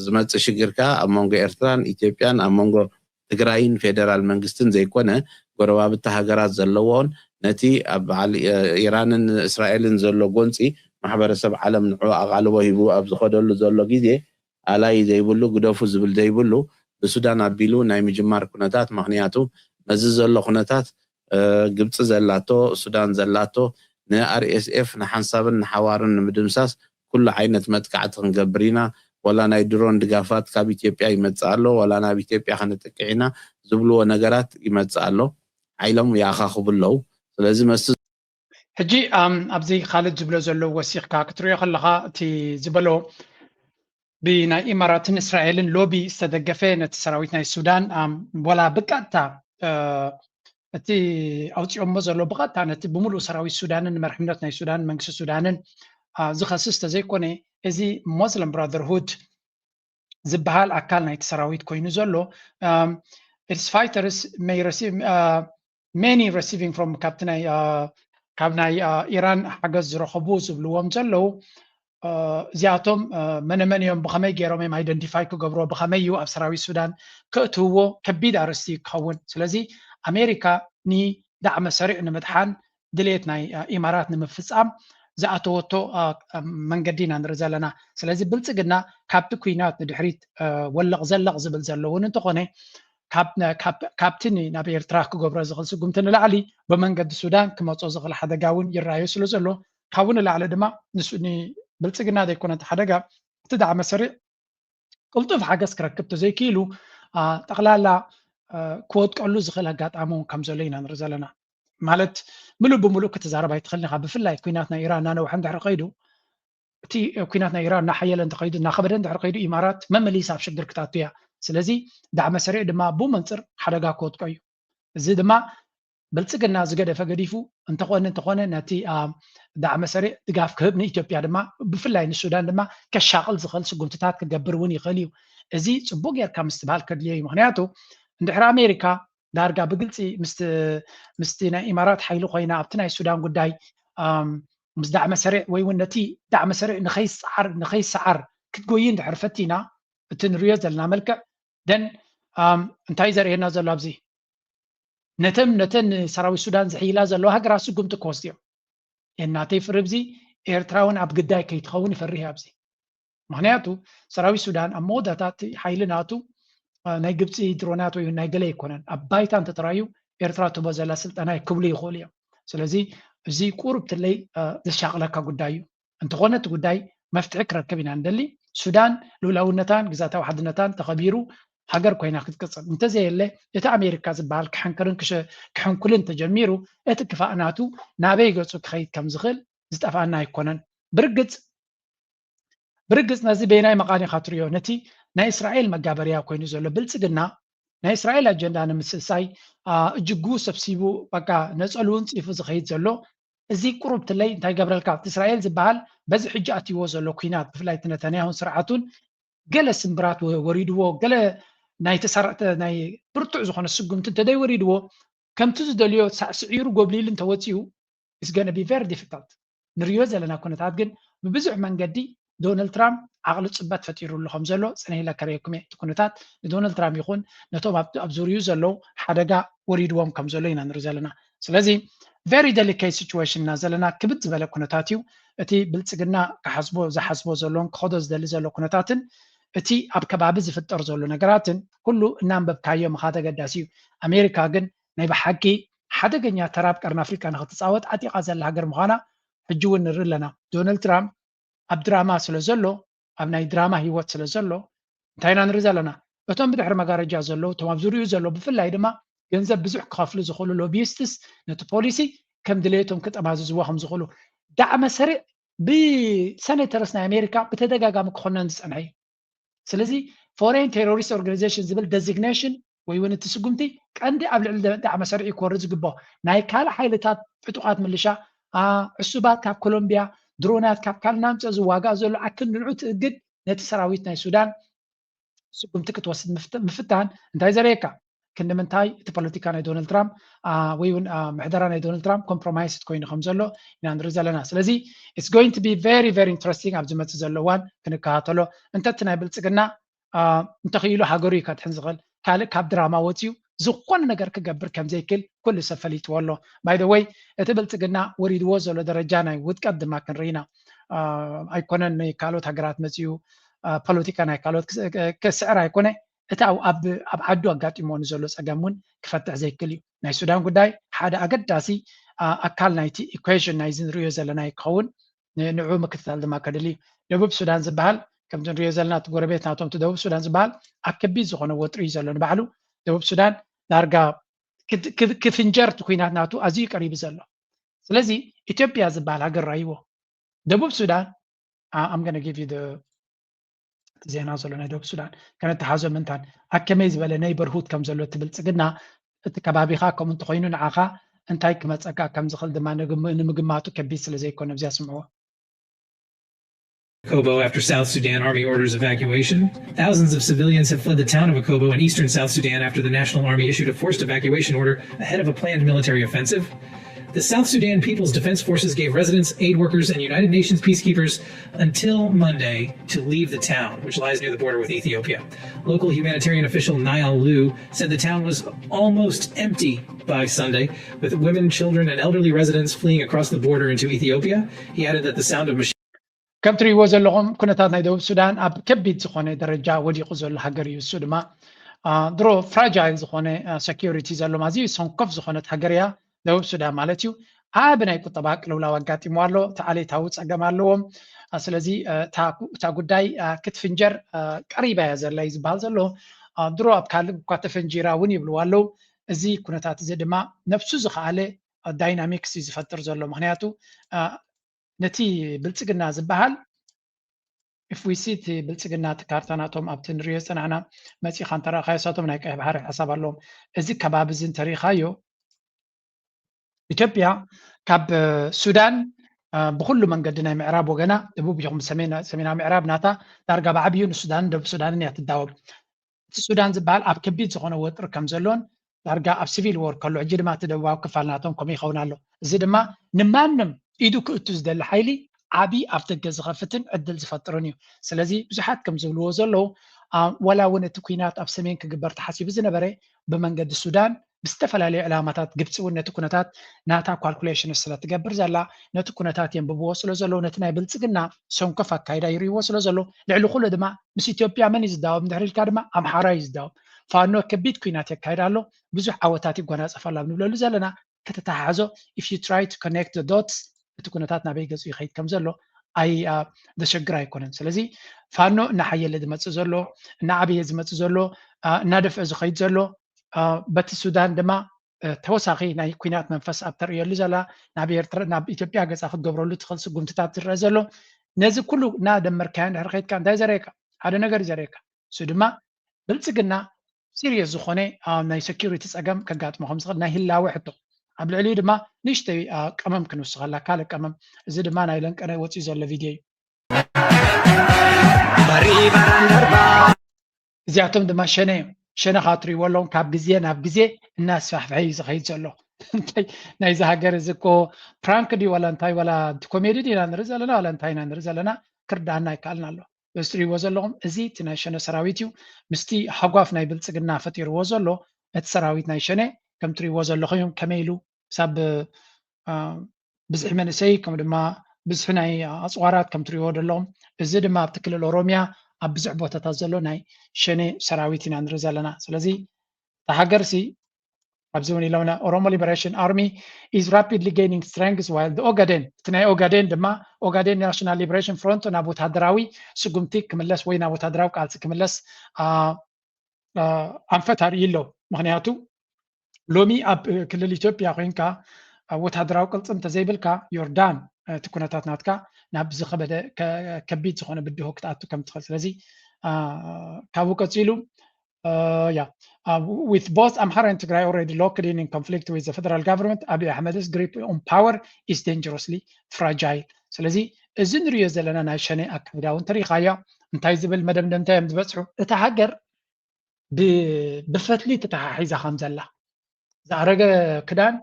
ዝመፅእ ሽግር ከኣ ኣብ መንጎ ኤርትራን ኢትዮጵያን ኣብ መንጎ ትግራይን ፌደራል መንግስትን ዘይኮነ ጎረባብቲ ሃገራት ዘለዎን ነቲ ኣብ በዓል ኢራንን እስራኤልን ዘሎ ጎንፂ ማሕበረሰብ ዓለም ንዑ ኣቓልቦ ሂቡ ኣብ ዝኸደሉ ዘሎ ግዜ ኣላይ ዘይብሉ ግደፉ ዝብል ዘይብሉ ብሱዳን ኣቢሉ ናይ ምጅማር ኩነታት ምክንያቱ ነዚ ዘሎ ኩነታት ግብፂ ዘላቶ ሱዳን ዘላቶ ን R S F ንሓንሳብን ንሓዋሩን ንምድምሳስ ኩሉ ዓይነት መጥቃዕቲ ክንገብር ኢና፣ ወላ ናይ ድሮን ድጋፋት ካብ ኢትዮጵያ ይመፅእ ኣሎ፣ ወላ ናብ ኢትዮጵያ ከነጥቅዕ ኢና ዝብልዎ ነገራት ይመፅእ ኣሎ። ሓይሎም ይኣኻኽቡ ኣለዉ። ስለዚ መስቲ ሕጂ ኣብዚ ካልድ ዝብሎ ዘሎ ወሲኽካ ክትሪኦ ከለኻ እቲ ዝበሎ ብናይ ኢማራትን እስራኤልን ሎቢ ዝተደገፈ ነቲ ሰራዊት ናይ ሱዳን ወላ ብቀጥታ እቲ ኣውፂኦሞ ዘሎ ብቐጥታ ነቲ ብምሉእ ሰራዊት ሱዳንን ንመርሕነት ናይ ሱዳን መንግስቲ ሱዳንን ዝኸስስ ተዘይኮነ እዚ ሞስለም ብራደርሁድ ዝበሃል ኣካል ናይቲ ሰራዊት ኮይኑ ዘሎ its fighters may receive many receiving from ካብቲ ናይ ካብ ናይ ኢራን ሓገዝ ዝረኸቡ ዝብልዎም ዘለዉ እዚኣቶም መነመን እዮም ብኸመይ ገይሮም እዮም identify ክገብርዎ ብኸመይ እዩ ኣብ ሰራዊት ሱዳን ከእትውዎ ከቢድ ኣርእስቲ ክኸውን ስለዚ ኣሜሪካ ንዳዕመ ሰሪዕ ንምድሓን ድሌት ናይ ኢማራት ንምፍፃም ዝኣተወቶ መንገዲ ኢና ንርኢ ዘለና ስለዚ ብልፅግና ካብቲ ኩናት ንድሕሪት ወለቕ ዘለቕ ዝብል ዘለውን እንተኾነ ካብቲ ናብ ኤርትራ ክገብሮ ዝኽእል ስጉምቲ ንላዕሊ ብመንገዲ ሱዳን ክመፆ ዝኽእል ሓደጋ እውን ይረኣዩ ስለ ዘሎ ካብኡ ንላዕሊ ድማ ብልፅግና ዘይኮነ ሓደጋ እቲ ዳዕመ ሰሪዕ ቅልጡፍ ሓገዝ ክረክብ ተዘይክኢሉ ጠቕላላ ክወጥቀሉ ዝኽእል ኣጋጣሚ እውን ከም ዘሎ ኢና ንርኢ ዘለና ማለት ምሉእ ብምሉእ ክትዛረብ ኣይትኽእልን ኢኻ ብፍላይ ኩናት ናይ ኢራን እናነውሐ እንድሕር ከይዱ እቲ ኩናት ናይ ኢራን እናሓየለ እንተኸይዱ እናኸበደ እንድሕር ከይዱ ኢማራት መመሊሳ ኣብ ሽግር ክታቱ እያ ስለዚ ዳዕመ ሰሪዕ ድማ ብኡ መንፅር ሓደጋ ክወጥቀ እዩ እዚ ድማ ብልፅግና ዝገደፈ ገዲፉ እንተኾነ እንተኾነ ነቲ ዳዕመ ሰሪዕ ድጋፍ ክህብ ንኢትዮጵያ ድማ ብፍላይ ንሱዳን ድማ ከሻቕል ዝኽእል ስጉምትታት ክገብር እውን ይኽእል እዩ እዚ ፅቡቅ ጌርካ ምስትብሃል ከድልዮ እዩ ምክንያቱ እንድሕር ኣሜሪካ ዳርጋ ብግልፂ ምስቲ ናይ ኢማራት ሓይሊ ኮይና ኣብቲ ናይ ሱዳን ጉዳይ ምስ ዳዕመ ሰሪዕ ወይ እውን ነቲ ዳዕመ ሰሪዕ ንኸይሰዓር ክትጎይ እንድሕር ፈቲና እቲ ንሪዮ ዘለና መልክዕ ደን እንታይ ዘርእየና ዘሎ ኣብዚ ነተን ነተን ሰራዊት ሱዳን ዝሕይላ ዘለዋ ሃገራት ስጉምቲ ክወስድዮም የናተይ ፍርብዚ ኤርትራውን ኣብ ግዳይ ከይትኸውን ይፈርህ ኣብዚ ምክንያቱ ሰራዊት ሱዳን ኣብ መወዳእታ እቲ ሓይሊ ናቱ ናይ ግብፂ ድሮናት ወይ ናይ ገለ ኣይኮነን። ኣብ ባይታ እንተተራዩ ኤርትራ ትቦ ዘላ ስልጠና ክብሉ ይኽእሉ እዮም። ስለዚ እዚ ቁሩብ ትለይ ዘሻቕለካ ጉዳይ እዩ። እንተኾነ እቲ ጉዳይ መፍትሒ ክረክብ ኢና ንደሊ። ሱዳን ልኡላውነታን ግዛታዊ ሓድነታን ተኸቢሩ ሃገር ኮይና ክትቅፅል እንተዘየለ እቲ ኣሜሪካ ዝበሃል ክሕንክርን ክሕንኩልን ተጀሚሩ እቲ ክፋእ ናቱ ናበይ ገፁ ክኸይድ ከም ዝኽእል ዝጠፍኣና ኣይኮነን። ብርግፅ ብርግፅ ነዚ በየናይ መቓን ኢኻ ትሪኦ? ነቲ ናይ እስራኤል መጋበርያ ኮይኑ ዘሎ ብልፅግና ናይ እስራኤል ኣጀንዳ ንምስሳይ እጅጉ ሰብሲቡ በቃ ነፀሉውን ፅፉ ዝኸይድ ዘሎ እዚ ቁሩብ ትለይ እንታይ ገብረልካ እቲ እስራኤል ዝበሃል በዚ ሕጂ ኣትይዎ ዘሎ ኩናት ብፍላይ እቲ ነተንያሁን ስርዓቱን ገለ ስምብራት ወሪድዎ ገለ ናይ ተሳርዕተ ናይ ብርቱዕ ዝኾነ ስጉምቲ እንተደይ ወሪድዎ ከምቲ ዝደልዮ ሳዕስዒሩ ጎብሊሉ እንተወፂኡ it's gonna be very difficult። ንሪኦ ዘለና ኩነታት ግን ብብዙሕ መንገዲ ዶናልድ ትራምፕ ዓቕሊ ፅበት ፈጢሩሉ ከም ዘሎ ፅነ ኢለ ከርእየኩም እየ። እቲ ኩነታት ንዶናልድ ትራምፕ ይኹን ነቶም ኣብ ዙሪኡ ዘለዉ ሓደጋ ወሪድዎም ከም ዘሎ ኢና ንርኢ ዘለና። ስለዚ very delicate situation ኢና ዘለና። ክብድ ዝበለ ኩነታት እዩ። እቲ ብልፅግና ክሓስቦ ዝሓስቦ ዘሎን ክኸዶ ዝደሊ ዘሎ ኩነታትን እቲ ኣብ ከባቢ ዝፍጠር ዘሎ ነገራትን ኩሉ እናንበብካዮ ምኻድ ኣገዳሲ እዩ። ኣሜሪካ ግን ናይ ብሓቂ ሓደገኛ ተራ ኣብ ቀርኒ ኣፍሪቃ ንክትፃወት ዓጢቓ ዘላ ሃገር ምዃና ሕጂ እውን ንርኢ ኣለና። ዶናልድ ትራምፕ ኣብ ድራማ ስለ ዘሎ ኣብ ናይ ድራማ ህይወት ስለ ዘሎ እንታይ ኢና ንርኢ ዘለና? እቶም ብድሕሪ መጋረጃ ዘለዉ እቶም ኣብ ዙሪኡ ዘለዉ ብፍላይ ድማ ገንዘብ ብዙሕ ክኸፍሉ ዝኽእሉ ሎቢስትስ ነቲ ፖሊሲ ከም ድሌቶም ክጠማዝዝዎ ከም ዝኽእሉ ዳዕመ ሰሪዕ ብሰኔተርስ ናይ ኣሜሪካ ብተደጋጋሚ ክኾነን ዝፀንሐ እዩ። ስለዚ foreign terrorist organization ዝብል designation ወይ እውን እቲ ስጉምቲ ቀንዲ ኣብ ልዕሊ ዳዕመ ሰሪዕ ክወርድ ዝግብኦ ናይ ካልእ ሓይልታት ዕጡቓት ምልሻ ዕሱባት ካብ ኮሎምቢያ ድሮናት ካብ ካልእ ናምፅኦ ዝዋጋእ ዘሎ ኣክል ንዑ ትእግድ ነቲ ሰራዊት ናይ ሱዳን ስጉምቲ ክትወስድ ምፍታን እንታይ ዘርእየካ? ክንዲ ምንታይ እቲ ፖለቲካ ናይ ዶናልድ ትራምፕ ወይ እውን ምሕደራ ናይ ዶናልድ ትራምፕ ኮምፕሮማይስድ ኮይኑ ከም ዘሎ ኢና ንርኢ ዘለና። ስለዚ it's going to be very very interesting ኣብ ዝመፅእ ዘሎ እዋን ክንከታተሎ። እንተ እቲ ናይ ብልፅግና እንተኽኢሉ ሃገሩ እዩ ከድሕን ዝኽእል። ካልእ ካብ ድራማ ወፂኡ ዝኾነ ነገር ክገብር ከም ዘይክል ኩሉ ሰብ ፈሊጥዎ ኣሎ። By the way እቲ ብልፅግና ወሪድዎ ዘሎ ደረጃ ናይ ውድቀት ድማ ክንርኢ ኢና። ኣይኮነን ንካልኦት ሃገራት መፂኡ ፖለቲካ ናይ ካልኦት ክስዕር ኣይኮነ እቲ ኣብ ዓዱ ኣጋጢሞ ንዘሎ ፀገም እውን ክፈትሕ ዘይክል እዩ። ናይ ሱዳን ጉዳይ ሓደ ኣገዳሲ ኣካል ናይቲ equation ናይዚ ንሪኦ ዘለና ክኸውን ንዑ ምክትታል ድማ ከድሊ እዩ። ደቡብ ሱዳን ዝበሃል ከምዚ ንሪኦ ዘለና እቲ ጎረቤት ናቶም እቲ ደቡብ ሱዳን ዝበሃል ኣብ ከቢድ ዝኾነ ወጥሪ እዩ ዘሎ። ንባዕሉ ደቡብ ሱዳን ዳርጋ ክፍንጀር እቲ ኩናት ናቱ ኣዝዩ ቀሪቡ ዘሎ። ስለዚ ኢትዮጵያ ዝበሃል ሃገር ራይዎ ደቡብ ሱዳን I'm gonna give you the ዜና ዘሎ ናይ ደቡብ ሱዳን ከነተሓዞ ምንታን ኣብ ከመይ ዝበለ neighborhood ከም ዘሎ እቲ ብልፅግና እቲ ከባቢኻ ከምኡ እንተኮይኑ ንዓኻ እንታይ ክመፀካ ከም ዝኽእል ድማ ንምግማቱ ከቢድ ስለ ዘይኮነ እዚኣ ስምዕዎ። Akobo after South Sudan army orders evacuation. Thousands of civilians have fled the town of Akobo in eastern South Sudan after the National Army issued a forced evacuation order ahead of a planned military offensive. The South Sudan People's Defense Forces gave residents, aid workers, and United Nations peacekeepers until Monday to leave the town, which lies near the border with Ethiopia. Local humanitarian official Niall Liu said the town was almost empty by Sunday, with women, children, and elderly residents fleeing across the border into Ethiopia. He added that the sound of machine ከም ትሪእዎ ዘለኹም ኩነታት ናይ ደቡብ ሱዳን ኣብ ከቢድ ዝኾነ ደረጃ ወዲቑ ዘሎ ሃገር እዩ። እሱ ድማ ድሮ fragile ዝኾነ security ዘሎ ኣዝዩ ሰንኮፍ ዝኾነት ሃገር እያ ደቡብ ሱዳን ማለት እዩ። ዓቢ ናይ ቁጠባ ቅልውላው ኣጋጢሞ ኣሎ። እቲ ዓሌታዊ ጸገም ኣለዎም። ስለዚ እታ ጉዳይ ክትፍንጀር ቀሪባ እያ ዘላ እዩ ዝበሃል ዘሎ። ድሮ ኣብ ካልእ እኳ ተፈንጂራ እውን ይብልዋ ኣለዉ። እዚ ኩነታት እዚ ድማ ነብሱ ዝኸኣለ dynamics እዩ ዝፈጥር ዘሎ። ምክንያቱ ነቲ ብልፅግና ዝበሃል if we see እቲ ብልፅግና እቲ ካርታ ናቶም ኣብቲ ንሪኦ ዝፀናሕና መፂኻ እንተረእኻዮ እሳቶም ናይ ቀይሕ ባሕሪ ሓሳብ ኣለዎም። እዚ ከባቢ እዚ እንተሪእኻዮ ኢትዮጵያ ካብ ሱዳን ብኩሉ መንገዲ ናይ ምዕራብ ወገና ደቡብ ይኹን ሰሜናዊ ምዕራብ ናታ ዳርጋ ብዓብዩ ንሱዳንን ደቡብ ሱዳንን እያ ትዳወብ። እቲ ሱዳን ዝበሃል ኣብ ከቢድ ዝኾነ ወጥሪ ከም ዘሎን ዳርጋ ኣብ civil war ከሎ ሕጂ ድማ እቲ ደቡባዊ ክፋል ናቶም ከምኡ ይኸውን ኣሎ። እዚ ድማ ንማንም ኢዱ ክእቱ ዝደሊ ሓይሊ ዓብዪ ኣፍ ደገ ዝኸፍትን ዕድል ዝፈጥርን እዩ። ስለዚ ብዙሓት ከም ዝብልዎ ዘለዉ ዋላ እውን እቲ ኩናት ኣብ ሰሜን ክግበር ተሓሲቡ ዝነበረ ብመንገዲ ሱዳን ብዝተፈላለዩ ዕላማታት ግብፂ እውን ነቲ ኩነታት ናታ ካልኩሌሽን ስለ ትገብር ዘላ ነቲ ኩነታት የንብብዎ ስለ ዘለዉ ነቲ ናይ ብልፅግና ሰንኮፍ ኣካይዳ ይርእይዎ ስለ ዘለዉ ልዕሊ ኩሉ ድማ ምስ ኢትዮጵያ መን እዩ ዝዳወብ እንድሕር ኢልካ ድማ ኣምሓራ እዩ ዝዳወብ። ፋኖ ከቢድ ኩናት የካይድ ኣሎ፣ ብዙሕ ዓወታት ይጎናፀፍ ኣሎ ኣብ ንብለሉ ዘለና ከተተሓሕዞ if you try to connect the dots እቲ ኩነታት ናበይ ገፁ ይኸይድ ከም ዘሎ ኣይ ዘሸግር ኣይኮነን። ስለዚ ፋኖ እናሓየለ ዝመፅእ ዘሎ እናዓበየ ዝመፅእ ዘሎ እናደፍአ ዝኸይድ ዘሎ በቲ ሱዳን ድማ ተወሳኺ ናይ ኩናት መንፈስ ኣብ ተርእየሉ ዘላ ናብ ኤርትራ ናብ ኢትዮጵያ ገፃ ክትገብረሉ ትኽእል ስጉምትታት ዝረአ ዘሎ ነዚ ኩሉ እናደመርካዮ እንድሕር ከይድካ እንታይ ዘርእየካ ሓደ ነገር እዩ ዘርእየካ። እሱ ድማ ብልፅግና ሲሪየስ ዝኾነ ናይ ሴኩሪቲ ፀገም ከጋጥሞ ከም ዝኽእል ናይ ህላወ ሕቶ ኣብ ልዕሊኡ ድማ ንእሽተይ ቀመም ክንውስኸላ ካልእ ቀመም እዚ ድማ ናይ ለንቀነ ወፂኡ ዘሎ ቪድዮ እዩ። እዚኣቶም ድማ ሸነ እዮም። ሸነ ካብ ትሪእዎ ኣለዎም ካብ ግዜ ናብ ግዜ እናስፋሕፍሐ እዩ ዝኸይድ ዘሎ። ናይዚ ሃገር እዚ እኮ ፕራንክ ድዩ ዋላ እንታይ ዋላ ኮሜዲ ዲና ንርኢ ዘለና ዋላ እንታይ ኢና ንርኢ ዘለና ክርዳኣና ኣይከኣልን ኣሎ። እዚ ትሪእዎ ዘለኹም እዚ እቲ ናይ ሸነ ሰራዊት እዩ። ምስቲ ሃጓፍ ናይ ብልፅግና ፈጢርዎ ዘሎ እቲ ሰራዊት ናይ ሸነ ከም ትሪእዎ ዘለኹም እዮም። ከመይ ኢሉ ክሳብ ብዝሒ መንእሰይ ከም ድማ ብዝሒ ናይ ኣፅዋራት ከም ትሪእዎ ዘለኹም እዚ ድማ ኣብቲ ክልል ኦሮሚያ ኣብ ብዙሕ ቦታታት ዘሎ ናይ ሸኔ ሰራዊት ኢና ንርኢ ዘለና። ስለዚ እታ ሃገርሲ ኣብዚ እውን ኢለውና Oromo Liberation Army is rapidly gaining strength while the Ogaden እቲ ናይ ኦጋዴን ድማ Ogaden National Liberation Front ናብ ወታደራዊ ስጉምቲ ክምለስ ወይ ናብ ወታደራዊ ቃልሲ ክምለስ ኣንፈት ኣርእዩ ኣሎ። ምክንያቱ ሎሚ ኣብ ክልል ኢትዮጵያ ኮይንካ ወታደራዊ ቅልፅም ተዘይብልካ ዮርዳን እቲ ኩነታት ናትካ ናብ ዝኸበደ ከቢድ ዝኾነ ብድሆ ክትኣቱ ከም ትኽእል ስለዚ ካብኡ ቀፂሉ yeah with both Amhara and Tigray already locked in, in conflict with the federal government, Abiy Ahmed's grip on power is dangerously fragile. ስለዚ እዚ ንሪኦ ዘለና ናይ ሸኔ ኣካይዳ እውን ተሪኻዮ እንታይ ዝብል መደምደምታ እዮም ዝበፅሑ እታ ሃገር ብፈትሊ ተተሓሒዛ ከም ዘላ ዝኣረገ ክዳን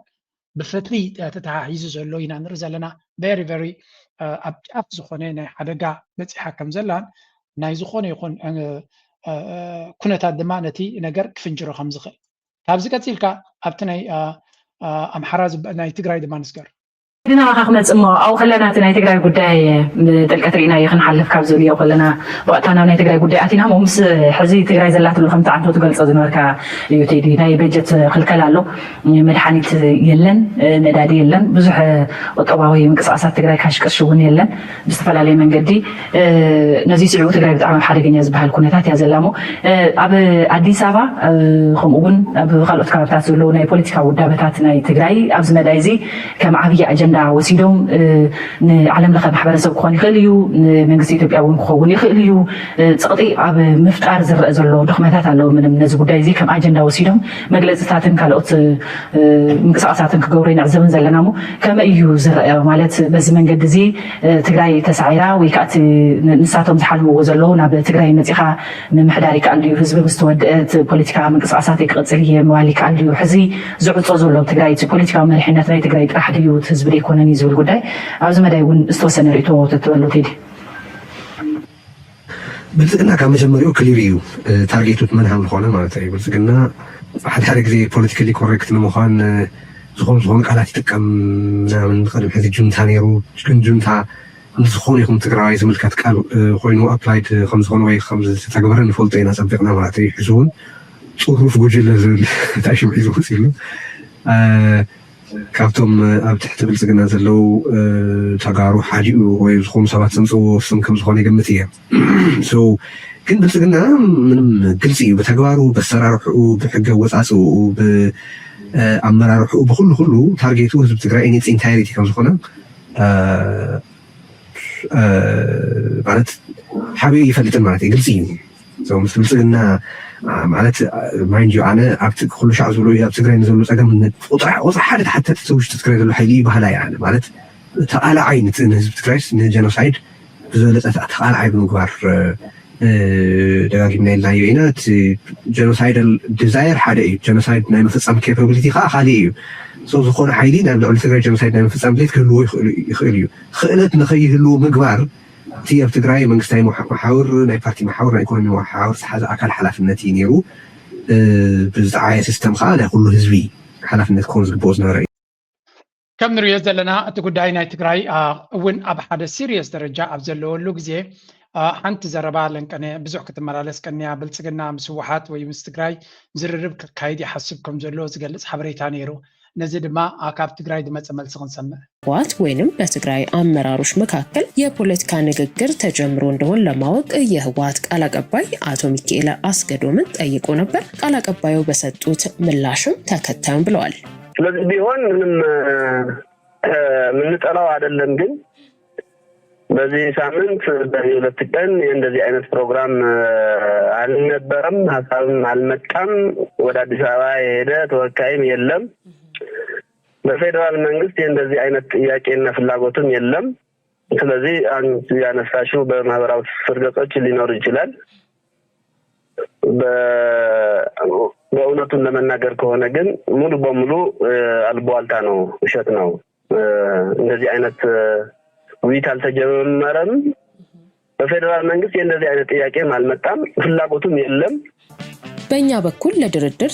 ብፈትሊ ተተሓሒዙ ዘሎ ኢና ንርኢ ዘለና very very ኣብ ጫፍ ዝኾነ ናይ ሓደጋ በፂሓ ከም ዘላን ናይ ዝኾነ ይኹን ኩነታት ድማ ነቲ ነገር ክፍንጅሮ ከም ዝኽእል ካብዚ ቀፂልካ ኣብቲ ናይ ኣምሓራ ናይ ትግራይ ድማ ንስገር ግና ካ ክመፅእ እሞ ኣብኡ ከለና እቲ ናይ ትግራይ ጉዳይ ብጥልቀት ርኢናዮ ክንሓልፍ ካብ ዝብልዮ ከለና ብቐጥታ ናብ ናይ ትግራይ ጉዳይ ኣቲና ሞ ምስ ሕዚ ትግራይ ዘላትሉ ከምቲ ዓንቶ ትገልፆ ዝነበርካ እዩ ቴዲ ናይ በጀት ክልከል ኣሎ መድሓኒት የለን ነዳዲ የለን ብዙሕ ቁጠባዊ ምንቅስቃሳት ትግራይ ካሽቅርሽ እውን የለን ብዝተፈላለየ መንገዲ ነዚ ስዒቡ ትግራይ ብጣዕሚ ኣብ ሓደገኛ ዝበሃል ኩነታት እያ ዘላ ሞ ኣብ ኣዲስ ኣበባ ከምኡ እውን ኣብ ካልኦት ከባብታት ዘለዉ ናይ ፖለቲካዊ ውዳበታት ናይ ትግራይ ኣብዚ መዳይ እዚ ከም ዓብዪ ኣጀንዳ ወሲዶም ንዓለም ለኸ ማሕበረሰብ ክኾን ይኽእል እዩ ንመንግስቲ ኢትዮጵያ እውን ክኸውን ይኽእል እዩ ፀቕጢ ኣብ ምፍጣር ዝረአ ዘሎ ድኽመታት ኣለዉ ምንም ነዚ ጉዳይ እዚ ከም ኣጀንዳ ወሲዶም መግለፅታትን ካልኦት ምንቅስቃሳትን ክገብሩ ንዕዘብን ዘለና ሞ ከመይ እዩ ዝረአ ማለት በዚ መንገዲ እዚ ትግራይ ተሳዒራ ወይ ከዓ ንሳቶም ዝሓልምዎ ዘለዉ ናብ ትግራይ መፂኻ ምምሕዳር ይከኣል ድዩ ህዝቢ ምስ ተወደአ እቲ ፖለቲካ ምንቅስቃሳት ክቕፅል እየ ምባል ይከኣል ድዩ ሕዚ ዝዕፆ ዘሎ ትግራይ እቲ ፖለቲካዊ መሪሕነት ናይ ትግራይ ጥራሕ ድዩ እቲ ህዝቢ ደይኮነን እዩ ዝብል ጉዳይ ኣብዚ መዳይ እውን ዝተወሰነ ርእቶ ተትበሉ ቴዲ ብልፅግና ካብ መጀመሪኡ ክሊር እዩ ታርጌቱ መን ሃም ዝኾነ ማለት እዩ ብልፅግና ሓደ ሓደ ግዜ ፖለቲካሊ ኮሬክት ንምዃን ዝኾኑ ዝኾኑ ቃላት ይጥቀም ምናምን ቅድሚ ሕዚ ጁንታ ነይሩ ግን ጁንታ ንዝኾነ ይኹን ትግራዋይ ዝምልከት ቃል ኮይኑ ኣፕላይድ ከምዝኾነ ወይ ከምዝተተግበረ ንፈልጦ ኢና ፀቢቕና ማለት እዩ ሕዚ እውን ፅሩፍ ጉጅለ ዝብል እታ ሽም ሒዙ ክፅሉ ካብቶም ኣብ ትሕቲ ብልፅግና ዘለዉ ተጋሩ ሓዲኡ ወይ ዝኾኑ ሰባት ዘምፅዎ ስም ከም ዝኾነ ይገምት እየ ግን ብልፅግና ምንም ግልፂ እዩ ብተግባሩ በሰራርሕኡ ብሕገ ወፃፅኡ ብኣመራርሕኡ ብኩሉ ኩሉ ታርጌቱ ህዝቢ ትግራይ ኔት ኢንታይሪቲ ከም ዝኾነ ማለት ሓቢኡ ይፈልጥን ማለት እዩ ግልፂ እዩ ምስ ብልፅግና ማለት ማይንድ ኣነ ኣብቲ ኩሉ ሻዕ ዝብሎ ኣብ ትግራይ ንዘሎ ፀገም ቁፅሪ ሓደ ተሓተት እቲ ውሽጢ ትግራይ ዘሎ ሓይሊ እዩ ባህላ እየ ኣነ ማለት ተቃላዓይ ንህዝቢ ትግራይ ንጀኖሳይድ ብዝበለፀ ተቃላዓይ ብምግባር ደጋጊምና ኢልናዮ ኢና እቲ ጀኖሳይዳል ዲዛየር ሓደ እዩ ጀኖሳይድ ናይ ምፍፃም ኬፓብሊቲ ከዓ ካሊእ እዩ ዝኾነ ሓይሊ ናብ ልዕሊ ትግራይ ጀኖሳይድ ናይ ምፍፃም ድሌት ክህልዎ ይኽእል እዩ ክእለት ንኸይህልዎ ምግባር እቲ ኣብ ትግራይ መንግስታዊ መሓውር ናይ ፓርቲ መሓውር ናይ ኢኮኖሚ መሓውር ዝሓዘ ኣካል ሓላፍነት እዩ ነይሩ ብዝተዓየ ሲስተም ከዓ ናይ ኩሉ ህዝቢ ሓላፍነት ክኸውን ዝግብኦ ዝነበረ እዩ። ከም ንሪኦ ዘለና እቲ ጉዳይ ናይ ትግራይ እውን ኣብ ሓደ ሲሪየስ ደረጃ ኣብ ዘለወሉ ግዜ ሓንቲ ዘረባ ለንቀነ ብዙሕ ክትመላለስ ቀንያ። ብልፅግና ምስ ህወሓት ወይ ምስ ትግራይ ዝርርብ ክካይድ ይሓስብ ከም ዘሎ ዝገልፅ ሓበሬታ ነይሩ። ነዚ ድማ ካብ ትግራይ ዝመፀ መልሲ ክንሰምዕ። ህወሓት ወይንም በትግራይ አመራሮች መካከል የፖለቲካ ንግግር ተጀምሮ እንደሆን ለማወቅ የህወሓት ቃል አቀባይ አቶ ሚካኤል አስገዶምን ጠይቆ ነበር። ቃል አቀባዩ በሰጡት ምላሽም ተከታዩን ብለዋል። ስለዚህ ቢሆን ምንም የምንጠላው አይደለም፣ ግን በዚህ ሳምንት በዚህ ሁለት ቀን እንደዚህ አይነት ፕሮግራም አልነበረም፣ ሀሳብም አልመጣም። ወደ አዲስ አበባ የሄደ ተወካይም የለም። በፌዴራል መንግስት የእንደዚህ አይነት ጥያቄና ፍላጎትም የለም። ስለዚህ አንቺ ያነሳሽው በማህበራዊ ትስስር ገጾች ሊኖር ይችላል። በእውነቱን ለመናገር ከሆነ ግን ሙሉ በሙሉ አልቧልታ ነው፣ ውሸት ነው። እንደዚህ አይነት ውይይት አልተጀመረም። በፌዴራል መንግስት የእንደዚህ አይነት ጥያቄም አልመጣም፣ ፍላጎቱም የለም። በእኛ በኩል ለድርድር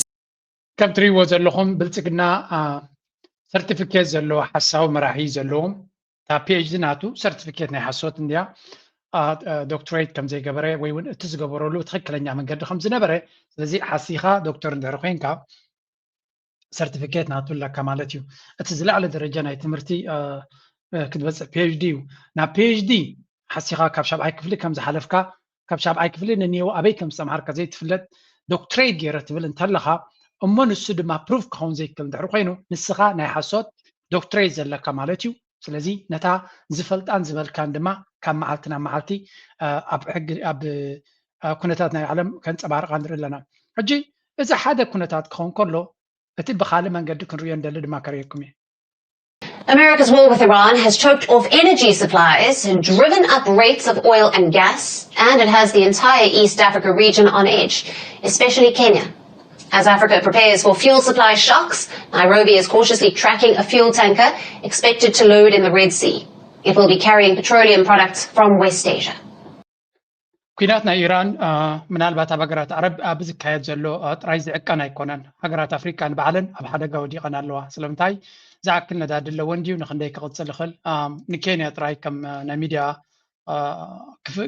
ከም ትሪእዎ ዘለኹም ብልፅግና ሰርቲፊኬት ዘለዎ ሓሳዊ መራሒ ዘለዎም እታ ፒኤችዲ ናቱ ሰርቲፊኬት ናይ ሓሶት እንድያ። ዶክትሬት ከም ዘይገበረ ወይ እውን እቲ ዝገበረሉ ትኽክለኛ መንገዲ ከም ዝነበረ፣ ስለዚ ሓሲኻ ዶክተር እንድሕር ኮይንካ ሰርቲፊኬት ናቱ ኣለካ ማለት እዩ። እቲ ዝለዓለ ደረጃ ናይ ትምህርቲ ክትበፅሕ ፒኤችዲ እዩ። ናብ ፒኤችዲ ሓሲኻ ካብ ሻብዓይ ክፍሊ ከም ዝሓለፍካ፣ ካብ ሻብዓይ ክፍሊ ንኒው ኣበይ ከም ዝተምሃርካ ዘይትፍለጥ ዶክትሬት ገይረ ትብል እንተለኻ፣ እሞ ንሱ ድማ ፕሩፍ ክኸውን ዘይክእል እንድሕር ኮይኑ፣ ንስኻ ናይ ሓሶት ዶክትሬት ዘለካ ማለት እዩ። ስለዚ ነታ ዝፈልጣን ዝበልካን ድማ ካብ መዓልቲ ናብ መዓልቲ ኣብ ሕጊ ኣብ ኩነታት ናይ ዓለም ከንፀባርቃ ንርኢ ኣለና። ሕጂ እዚ ሓደ ኩነታት ክኸውን ከሎ፣ እቲ ብካልእ መንገዲ ክንሪኦ እንደሊ ድማ ከርእየኩም እየ። America's war with Iran has choked off energy supplies and driven up rates of oil and gas, and it has the entire East Africa region on edge, especially Kenya. As Africa prepares for fuel supply shocks, Nairobi is cautiously tracking a fuel tanker expected to load in the Red Sea. It will be carrying petroleum products from West Asia. ኩናት ናይ ኢራን ምናልባት ኣብ ሃገራት ዓረብ ኣብ ዝካየድ ዘሎ ጥራይ ዝዕቀን ኣይኮነን። ሃገራት ኣፍሪካ ንባዕለን ኣብ ሓደጋ ወዲቐን ኣለዋ። ስለምንታይ ዝኣክል ነዳዲ ኣለወን ድዩ? ንክንደይ ክቕፅል ይኽእል? ንኬንያ ጥራይ ከም ናይ ሚድያ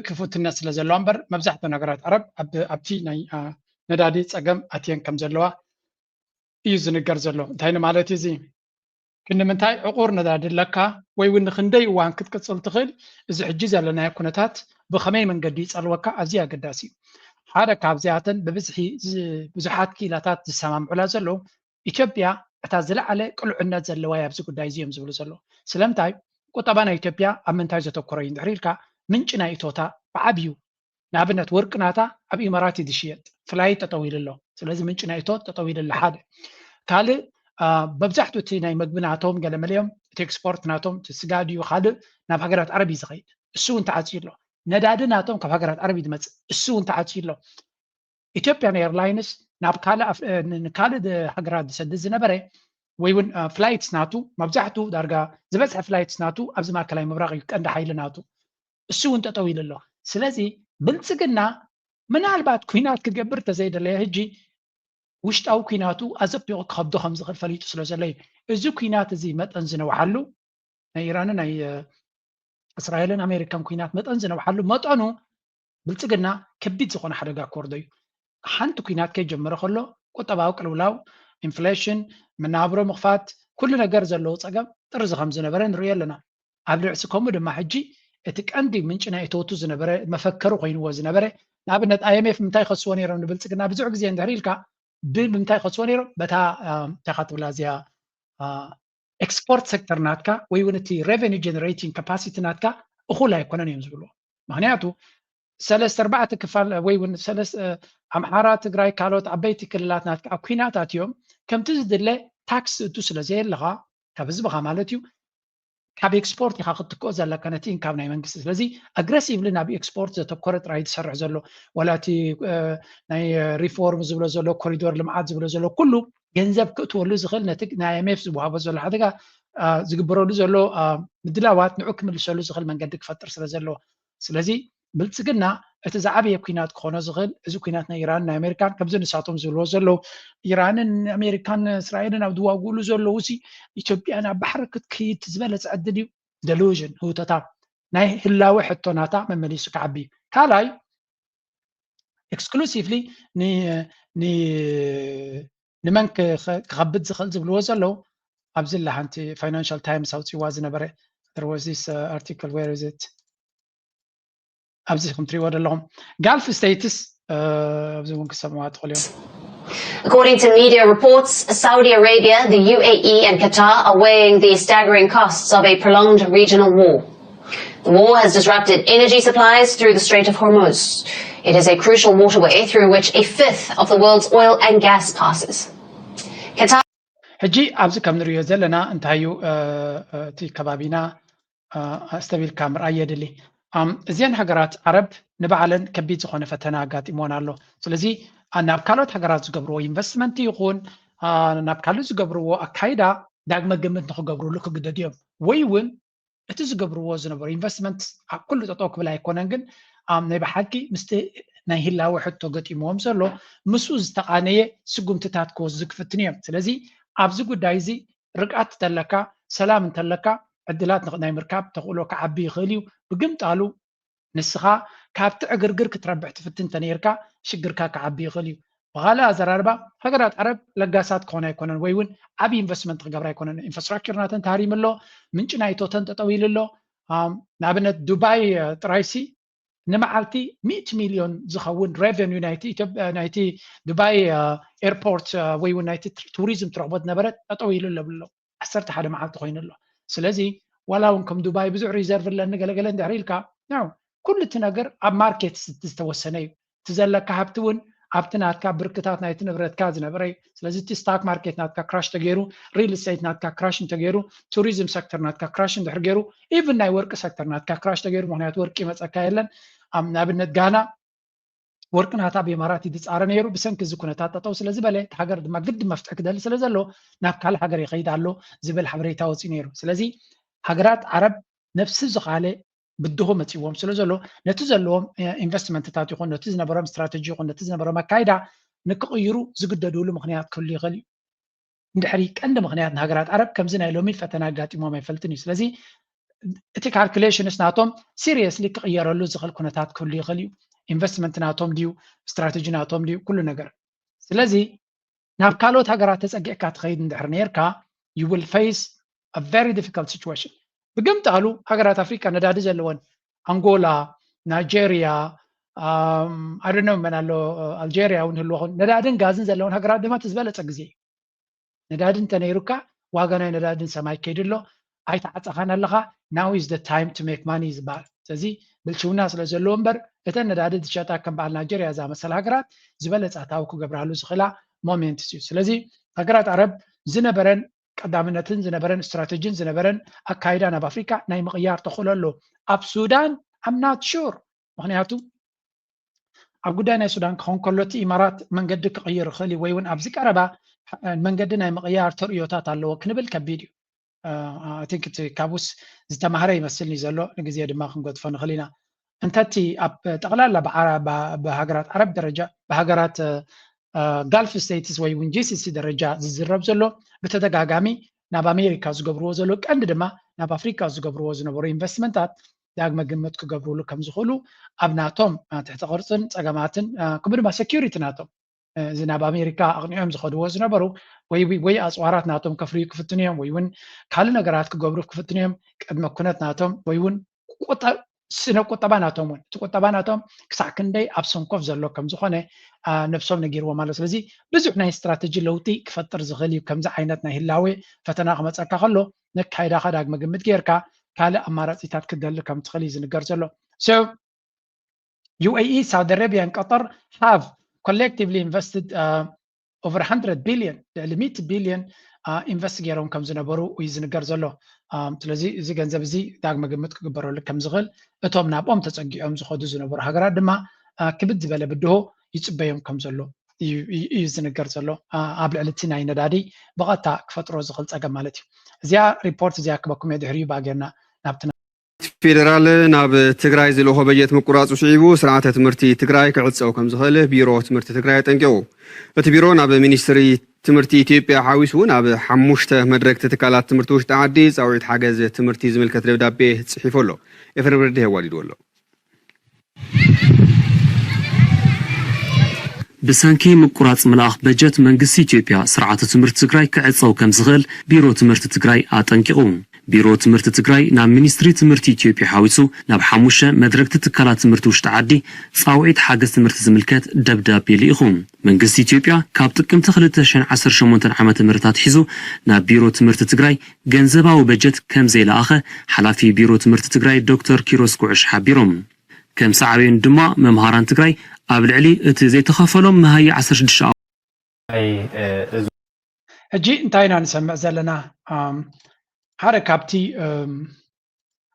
ክፍትነት ስለ ዘለዋ እምበር መብዛሕትኦን ሃገራት ዓረብ ኣብቲ ናይ ነዳዲ ፀገም ኣትየን ከም ዘለዋ እዩ ዝንገር ዘሎ። እንታይ ንማለት እዩ እዚ? ክንዲ ምንታይ ዕቑር ነዳዲ ኣለካ ወይ እውን ንክንደይ እዋን ክትቅፅል ትኽእል? እዚ ሕጂ ዘለናዮ ኩነታት ብኸመይ መንገዲ ይፀልወካ ኣዝዩ ኣገዳሲ እዩ። ሓደ ካብዚኣተን ብብዝሒ ብዙሓት ክኢላታት ዝሰማምዑላ ዘለዉ ኢትዮጵያ እታ ዝለዓለ ቅሉዕነት ዘለዋ ኣብዚ ጉዳይ እዚ እዮም ዝብሉ ዘለዉ። ስለምንታይ ቁጠባ ናይ ኢትዮጵያ ኣብ ምንታይ ዘተኮረ እዩ እንድሕር ኢልካ ምንጪ ናይ እቶታ ብዓብዩ ንኣብነት ወርቂ ናታ ኣብ ኢማራት እዩ ዝሽየጥ፣ ፍላይት ጠጠው ኢሉ ኣሎ። ስለዚ ምንጪ ናይ እቶት ጠጠው ኢሉ ኣሎ። ሓደ ካልእ መብዛሕትኡ እቲ ናይ መግቢ ናቶም ገለመለኦም እቲ ኤክስፖርት ናቶም እቲ ስጋ ድዩ ካልእ ናብ ሃገራት ዓረብ እዩ ዝኸይድ፣ እሱ እውን ተዓፅዩ ኣሎ። ነዳዲ ናቶም ካብ ሃገራት ዓረብ እዩ ዝመፅእ፣ እሱ እውን ተዓፅዩ ኣሎ። ኢትዮጵያን ኤርላይንስ ናብ ካልእ ንካልእ ሃገራት ዝሰድድ ዝነበረ ወይ እውን ፍላይትስ ናቱ መብዛሕትኡ ዳርጋ ዝበዝሐ ፍላይትስ ናቱ ኣብዚ ማእከላይ ምብራቕ እዩ ቀንዲ ሓይሊ ናቱ፣ እሱ እውን ጠጠው ኢሉ ኣሎ። ስለዚ ብልፅግና ምናልባት ኩናት ክገብር ተዘይደለየ ሕጂ ውሽጣዊ ኩናቱ ኣዘቢቑ ክኸብዶ ከም ዝኽእል ፈሊጡ ስለ ዘሎ እዩ። እዚ ኩናት እዚ መጠን ዝነውሓሉ ናይ ኢራንን ናይ እስራኤልን ኣሜሪካን ኩናት መጠን ዝነውሓሉ መጠኑ ብልፅግና ከቢድ ዝኾነ ሓደጋ ክወርዶ እዩ። ሓንቲ ኩናት ከይጀመረ ከሎ ቁጠባዊ ቅልውላው፣ ኢንፍሌሽን፣ መናብሮ ምኽፋት፣ ኩሉ ነገር ዘለዎ ፀገም ጥርዚ ከም ዝነበረ ንሪኦ ኣለና። ኣብ ልዕሲ ከምኡ ድማ ሕጂ እቲ ቀንዲ ምንጪ ናይ እቶቱ ዝነበረ መፈከሪ ኮይንዎ ዝነበረ ንኣብነት ኣይኤምኤፍ ምንታይ ከስዎ ነይሮም ንብልፅግና ብዙሕ ግዜ እንድሕር ኢልካ ብምንታይ ከስዎ ነይሮም በታ እንታይ ትብላ እዚኣ ኤክስፖርት ሴክተር ናትካ ወይ እውን እቲ revenue generating capacity ናትካ እኹል ኣይኮነን እዮም ዝብልዎ። ምክንያቱ ሰለስተ ኣርባዕተ ክፋል ወይ እውን ኣምሓራ፣ ትግራይ፣ ካልኦት ዓበይቲ ክልላት ናትካ ኣብ ኩናት ኣትዮም ከምቲ ዝድለ ታክስ እቱ ስለ ዘየለካ ካብ ህዝብካ ማለት እዩ ካብ ኤክስፖርት ኢካ ክትክኦ ዘለካ ነቲ ኢንካም ናይ መንግስቲ። ስለዚ ኣግረሲቭሊ ናብ ኤክስፖርት ዘተኮረ ጥራይ ትሰርሕ ዘሎ ዋላ እቲ ናይ ሪፎርም ዝብሎ ዘሎ ኮሪዶር ልምዓት ዝብሎ ዘሎ ኩሉ ገንዘብ ክእትወሉ ዝኽእል ነቲ ናይ ኣይኤምኤፍ ዝወሃቦ ዘሎ ሓደጋ ዝግበረሉ ዘሎ ምድላዋት ንዑ ክምልሰሉ ዝኽእል መንገዲ ክፈጥር ስለ ዘለዎ ስለዚ ብልፅግና እቲ ዝዓበየ ኩናት ክኾኖ ዝኽእል እዚ ኩናት ናይ ኢራንን ናይ ኣሜሪካን፣ ከምዚ ንሳቶም ዝብልዎ ዘለዉ፣ ኢራንን ኣሜሪካን እስራኤልን ኣብ ዝዋግእሉ ዘለዉ ሲ ኢትዮጵያ ናብ ባሕሪ ክትከይድ ዝበለፀ ዕድል እዩ። ደሉዥን፣ ህውተታ፣ ናይ ህላወ ሕቶ ናታ መመሊሱ ክዓቢ እዩ። ካልኣይ፣ ኤክስክሉሲቭሊ ንመን ክኸብድ ዝኽእል ዝብልዎ ዘለዉ፣ ኣብዚ ላ ሓንቲ ፋይናንሻል ታይምስ ኣውፅዋ ዝነበረ፣ there was this article, where is it? ኣብዚ ከም ትሪእዎ ዘለኹም ጋልፍ ስቴትስ፣ ኣብዚ እውን ክሰምዋ ትኽእሉ እዮም። According to media reports, Saudi Arabia, the U A E, and Qatar are weighing the staggering costs of a prolonged regional war. The war has disrupted energy supplies through the Strait of Hormuz. It is a crucial waterway through which a fifth of the world's oil and gas passes. Qatar ሕጂ ኣብዚ ከም ንሪኦ ዘለና እንታይ እዩ እቲ ከባቢና ኣስተቢልካ ምርኣይ የድሊ። እዚአን ሃገራት ዓረብ ንባዕለን ከቢድ ዝኾነ ፈተና ኣጋጢሞን ኣሎ። ስለዚ ናብ ካልኦት ሃገራት ዝገብርዎ ኢንቨስትመንት ይኹን ናብ ካልእ ዝገብርዎ ኣካይዳ ዳግመ ግምት ንክገብርሉ ክግደዱ እዮም። ወይ እውን እቲ ዝገብርዎ ዝነበሩ ኢንቨስትመንት ኣብ ኩሉ ጠጠው ክብል ኣይኮነን፣ ግን ናይ ብሓቂ ምስቲ ናይ ህላወ ሕቶ ገጢምዎም ዘሎ ምስኡ ዝተቓነየ ስጉምትታት ክወስዱ ክፍትን እዮም። ስለዚ ኣብዚ ጉዳይ እዚ ርግኣት እንተለካ፣ ሰላም እንተለካ ዕድላት ናይ ምርካብ ተኽእሎ ክዓቢ ይኽእል እዩ። ብግምጣሉ ንስኻ ካብቲ ዕግርግር ክትረብሕ ትፍትን እንተነይርካ ሽግርካ ክዓቢ ይኽእል እዩ። ብኻልእ ኣዘራርባ ሃገራት ዓረብ ለጋሳት ክኾና ኣይኮነን ወይ እውን ዓብዪ ኢንቨስትመንት ክገብራ ኣይኮነን። ኢንፍራስትራክቸር ናተን ተሃሪሙ ኣሎ። ምንጪ ናይቶተን ጠጠው ኢሉ ኣሎ። ንኣብነት ዱባይ ጥራይሲ ንመዓልቲ ሚእቲ ሚልዮን ዝኸውን ሬቨኒዩ ናይቲ ዱባይ ኤርፖርት ወይ እውን ናይቲ ቱሪዝም ትረኽቦ ዝነበረ ጠጠው ኢሉ ኣሎ ብሎ ዓሰርተ ሓደ መዓልቲ ኮይኑ ኣሎ። ስለዚ ዋላ እውን ከም ዱባይ ብዙሕ ሪዘርቭ ኣለኒ ገለገለ እንድሕር ኢልካ ኩሉ እቲ ነገር ኣብ ማርኬት ዝተወሰነ እዩ። እቲ ዘለካ ሃብቲ እውን ኣብቲ ናትካ ብርክታት ናይቲ ንብረትካ ዝነበረ እዩ። ስለዚ እቲ ስታክ ማርኬት ናትካ ክራሽ ተገይሩ፣ ሪል ስቴት ናትካ ክራሽ እንተገይሩ፣ ቱሪዝም ሰክተር ናትካ ክራሽ እንድሕር ገይሩ፣ ኢቭን ናይ ወርቂ ሰክተር ናትካ ክራሽ ተገይሩ፣ ምክንያቱ ወርቂ ይመፀካ የለን። ንኣብነት ጋና ወርቂ ናታ ብኢማራት እዩ ዝፃረ ነይሩ። ብሰንኪ እዚ ኩነታት ጠጠው ስለ ዝበለ እቲ ሃገር ድማ ግዲ መፍትሒ ክደሊ ስለ ዘሎ ናብ ካልእ ሃገር ይኸይድ ኣሎ ዝብል ሓበሬታ ወፂኡ ነይሩ። ስለዚ ሃገራት ዓረብ ነብሲ ዝኻለ ብድሆ መፂዎም ስለ ዘሎ ነቲ ዘለዎም ኢንቨስትመንትታት ይኹን ነቲ ዝነበሮም ስትራተጂ ይኹን ነቲ ዝነበሮም ኣካይዳ ንክቕይሩ ዝግደድሉ ምክንያት ክህሉ ይኽእል እዩ። እንድሕሪ ቀንዲ ምክንያት ንሃገራት ዓረብ ከምዚ ናይ ሎሚ ፈተና ኣጋጢሞም ኣይፈልጥን እዩ። ስለዚ እቲ ካልኩሌሽንስ ናቶም ሲሪየስሊ ክቕየረሉ ዝኽእል ኩነታት ክህሉ ይኽእል እዩ። ኢንቨስትመንት ናቶም ድዩ፣ ስትራተጂ ናቶም ድዩ፣ ኩሉ ነገር። ስለዚ ናብ ካልኦት ሃገራት ተፀጊዕካ ትኸይድ እንድሕር ነይርካ you will face a very difficult situation። ብግምጣሉ ሃገራት ኣፍሪካ ነዳዲ ዘለወን ኣንጎላ፣ ናይጀርያ፣ ኣደነው መን ኣሎ፣ ኣልጀርያ እውን ህልዎ ነዳድን ጋዝን ዘለወን ሃገራት ድማ እቲ ዝበለፀ ግዜ እዩ። ነዳዲ እንተነይሩካ ዋጋ ናይ ነዳድን ሰማይ ከይዱ ኣሎ። ኣይተዓፀኻን ኣለኻ። Now is the time to make money ዝበሃል። ስለዚ ብልሽውና ስለ ዘለዎ እምበር እተን ነዳዲ ዝሸጣ ከም በዓል ናይጀርያ ዝኣመሰለ ሃገራት ዝበለፀ ኣታዊ ክገብራሉ ዝኽእላ ሞሜንትስ እዩ። ስለዚ ሃገራት ዓረብ ዝነበረን ቀዳምነትን ዝነበረን ስትራተጂን ዝነበረን ኣካይዳ ናብ ኣፍሪካ ናይ ምቕያር ተኽእሎ ኣሎ። ኣብ ሱዳን I'm not sure ምክንያቱ ኣብ ጉዳይ ናይ ሱዳን ክኸውን ከሎ እቲ ኢማራት መንገዲ ክቕይር ይኽእል እዩ ወይ እውን ኣብዚ ቀረባ መንገዲ ናይ ምቕያር ተርእዮታት ኣለዎ ክንብል ከቢድ እዩ። I think እቲ ካቡስ ዝተማህረ ይመስልኒ ዘሎ ንግዜ ድማ ክንገድፎ ንኽእል ኢና። እንተቲ ኣብ ጠቕላላ ብሃገራት ዓረብ ደረጃ ብሃገራት ጋልፍ ስቴትስ ወይ እውን ጂ ሲ ሲ ደረጃ ዝዝረብ ዘሎ ብተደጋጋሚ ናብ ኣሜሪካ ዝገብርዎ ዘሎ ቀንዲ ድማ ናብ ኣፍሪካ ዝገብርዎ ዝነበሩ ኢንቨስትመንታት ዳግመ ግምት ክገብርሉ ከም ዝኽእሉ ኣብ ናቶም ትሕቲ ቅርፅን ፀገማትን ከምኡ ድማ ሴኪሪቲ ናቶም እዚ ናብ ኣሜሪካ ኣቕኒዖም ዝኸድዎ ዝነበሩ ወይ ወይ ኣፅዋራት ናቶም ከፍርዩ ክፍትኑ እዮም ወይ እውን ካልእ ነገራት ክገብሩ ክፍትኑ እዮም ቅድመ ኩነት ናቶም ወይ እውን ስነ ቁጠባ ናቶም እውን እቲ ቁጠባ ናቶም ክሳዕ ክንደይ ኣብ ሰንኮፍ ዘሎ ከም ዝኾነ ነብሶም ነጊርዎም ኣሎ። ስለዚ ብዙሕ ናይ ስትራተጂ ለውጢ ክፈጥር ዝኽእል እዩ። ከምዚ ዓይነት ናይ ህላዌ ፈተና ክመፀካ ከሎ ነካይዳኻ ዳግመ ግምት ጌርካ ካልእ ኣማራፂታት ክደሊ ከም ትኽእል እዩ ዝንገር ዘሎ። So U A E, Saudi Arabia and Qatar have collectively invested over one hundred billion ልዕሊ ሚእቲ ቢልዮን ኢንቨስት ገይሮም ከም ዝነበሩ እዩ ዝንገር ዘሎ። ስለዚ እዚ ገንዘብ እዚ ዳግመ ግምት ክግበረሉ ከም ዝኽእል እቶም ናብኦም ተፀጊዖም ዝኸዱ ዝነበሩ ሃገራት ድማ ክብድ ዝበለ ብድሆ ይፅበዮም ከም ዘሎ እዩ ዝንገር ዘሎ። ኣብ ልዕሊ እቲ ናይ ነዳዲ ብቐጥታ ክፈጥሮ ዝኽእል ፀገም ማለት እዩ። እዚኣ ሪፖርት እዚኣ ክበኩም እየ ድሕሪኡ ብኣጌርና ናብቲ ፌደራል ናብ ትግራይ ዝልእኾ በጀት ምቁራፁ ስዒቡ ስርዓተ ትምህርቲ ትግራይ ክዕፀው ከም ዝኽእል ቢሮ ትምህርቲ ትግራይ ኣጠንቂቑ። እቲ ቢሮ ናብ ሚኒስትሪ ትምህርቲ ኢትዮጵያ ሓዊሱ ናብ ሓሙሽተ መድረክቲ ትካላት ትምህርቲ ውሽጢ ዓዲ ፃውዒት ሓገዝ ትምህርቲ ዝምልከት ደብዳቤ ፅሒፉ ኣሎ። ኤፍሬም ረድኢ ኣዋዲድዎ ኣሎ። ብሰንኪ ምቁራፅ ምልኣኽ በጀት መንግስቲ ኢትዮጵያ ስርዓተ ትምህርቲ ትግራይ ክዕፀው ከም ዝኽእል ቢሮ ትምህርቲ ትግራይ ኣጠንቂቑ። ቢሮ ትምህርቲ ትግራይ ናብ ሚኒስትሪ ትምህርቲ ኢትዮጵያ ሓዊሱ ናብ ሓሙሽተ መድረክቲ ትካላት ትምህርቲ ውሽጢ ዓዲ ፃውዒት ሓገዝ ትምህርቲ ዝምልከት ደብዳቤ ልኢኹ። መንግስቲ ኢትዮጵያ ካብ ጥቅምቲ ክልተ ሽሕን ዓሰርተ ሸሞንተን ዓመተ ምህረት ኣትሒዙ ናብ ቢሮ ትምህርቲ ትግራይ ገንዘባዊ በጀት ከም ዘይለኣኸ ሓላፊ ቢሮ ትምህርቲ ትግራይ ዶክተር ኪሮስ ጉዕሽ ሓቢሮም። ከም ሳዕቤኑ ድማ መምሃራን ትግራይ ኣብ ልዕሊ እቲ ዘይተኸፈሎም መሃያ ዓሰርተ ሽዱሽተ ሕጂ እንታይ ኢና ንሰምዕ ዘለና? ሓደ ካብቲ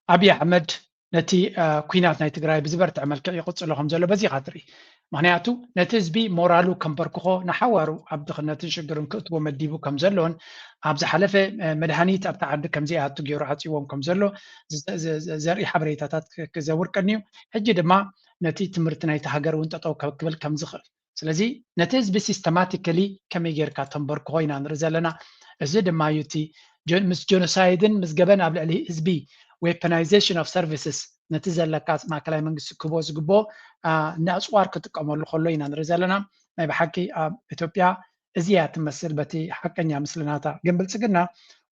ኣብይ ኣሕመድ ነቲ ኲናት ናይ ትግራይ ብዝበርትዐ መልክዕ ይቕፅሎ ከም ዘሎ በዚኻ ትርኢ። ምኽንያቱ ነቲ ህዝቢ ሞራሉ ከንበርክኾ ንሓዋሩ ኣብ ድኽነትን ሽግርን ክእትዎ መዲቡ ከም ዘሎን ኣብ ዝሓለፈ መድሃኒት ኣብቲ ዓዲ ከም ዘይኣቱ ገይሩ ዓፅዎም ከም ዘሎ ዘርኢ ሓበሬታታት ክዘውር ቀንዩ። ሕጂ ድማ ነቲ ትምህርቲ ናይቲ ሃገር እውን ጠጠው ክብል ከም ዝኽእል ስለዚ ነቲ ህዝቢ ሲስተማቲካሊ ከመይ ጌርካ ተንበርክኾ ኢና ንርኢ ዘለና። እዚ ድማ እዩ እቲ ምስ ጀኖሳይድን ምስ ገበን ኣብ ልዕሊ ህዝቢ weaponization of services ነቲ ዘለካ ማእከላይ መንግስቲ ክህቦ ዝግብኦ ንኣፅዋር ክጥቀመሉ ከሎ ኢና ንርኢ ዘለና። ናይ ብሓቂ ኣብ ኢትዮጵያ እዚያ ትመስል በቲ ሓቀኛ ምስልናታ ግን ብልፅግና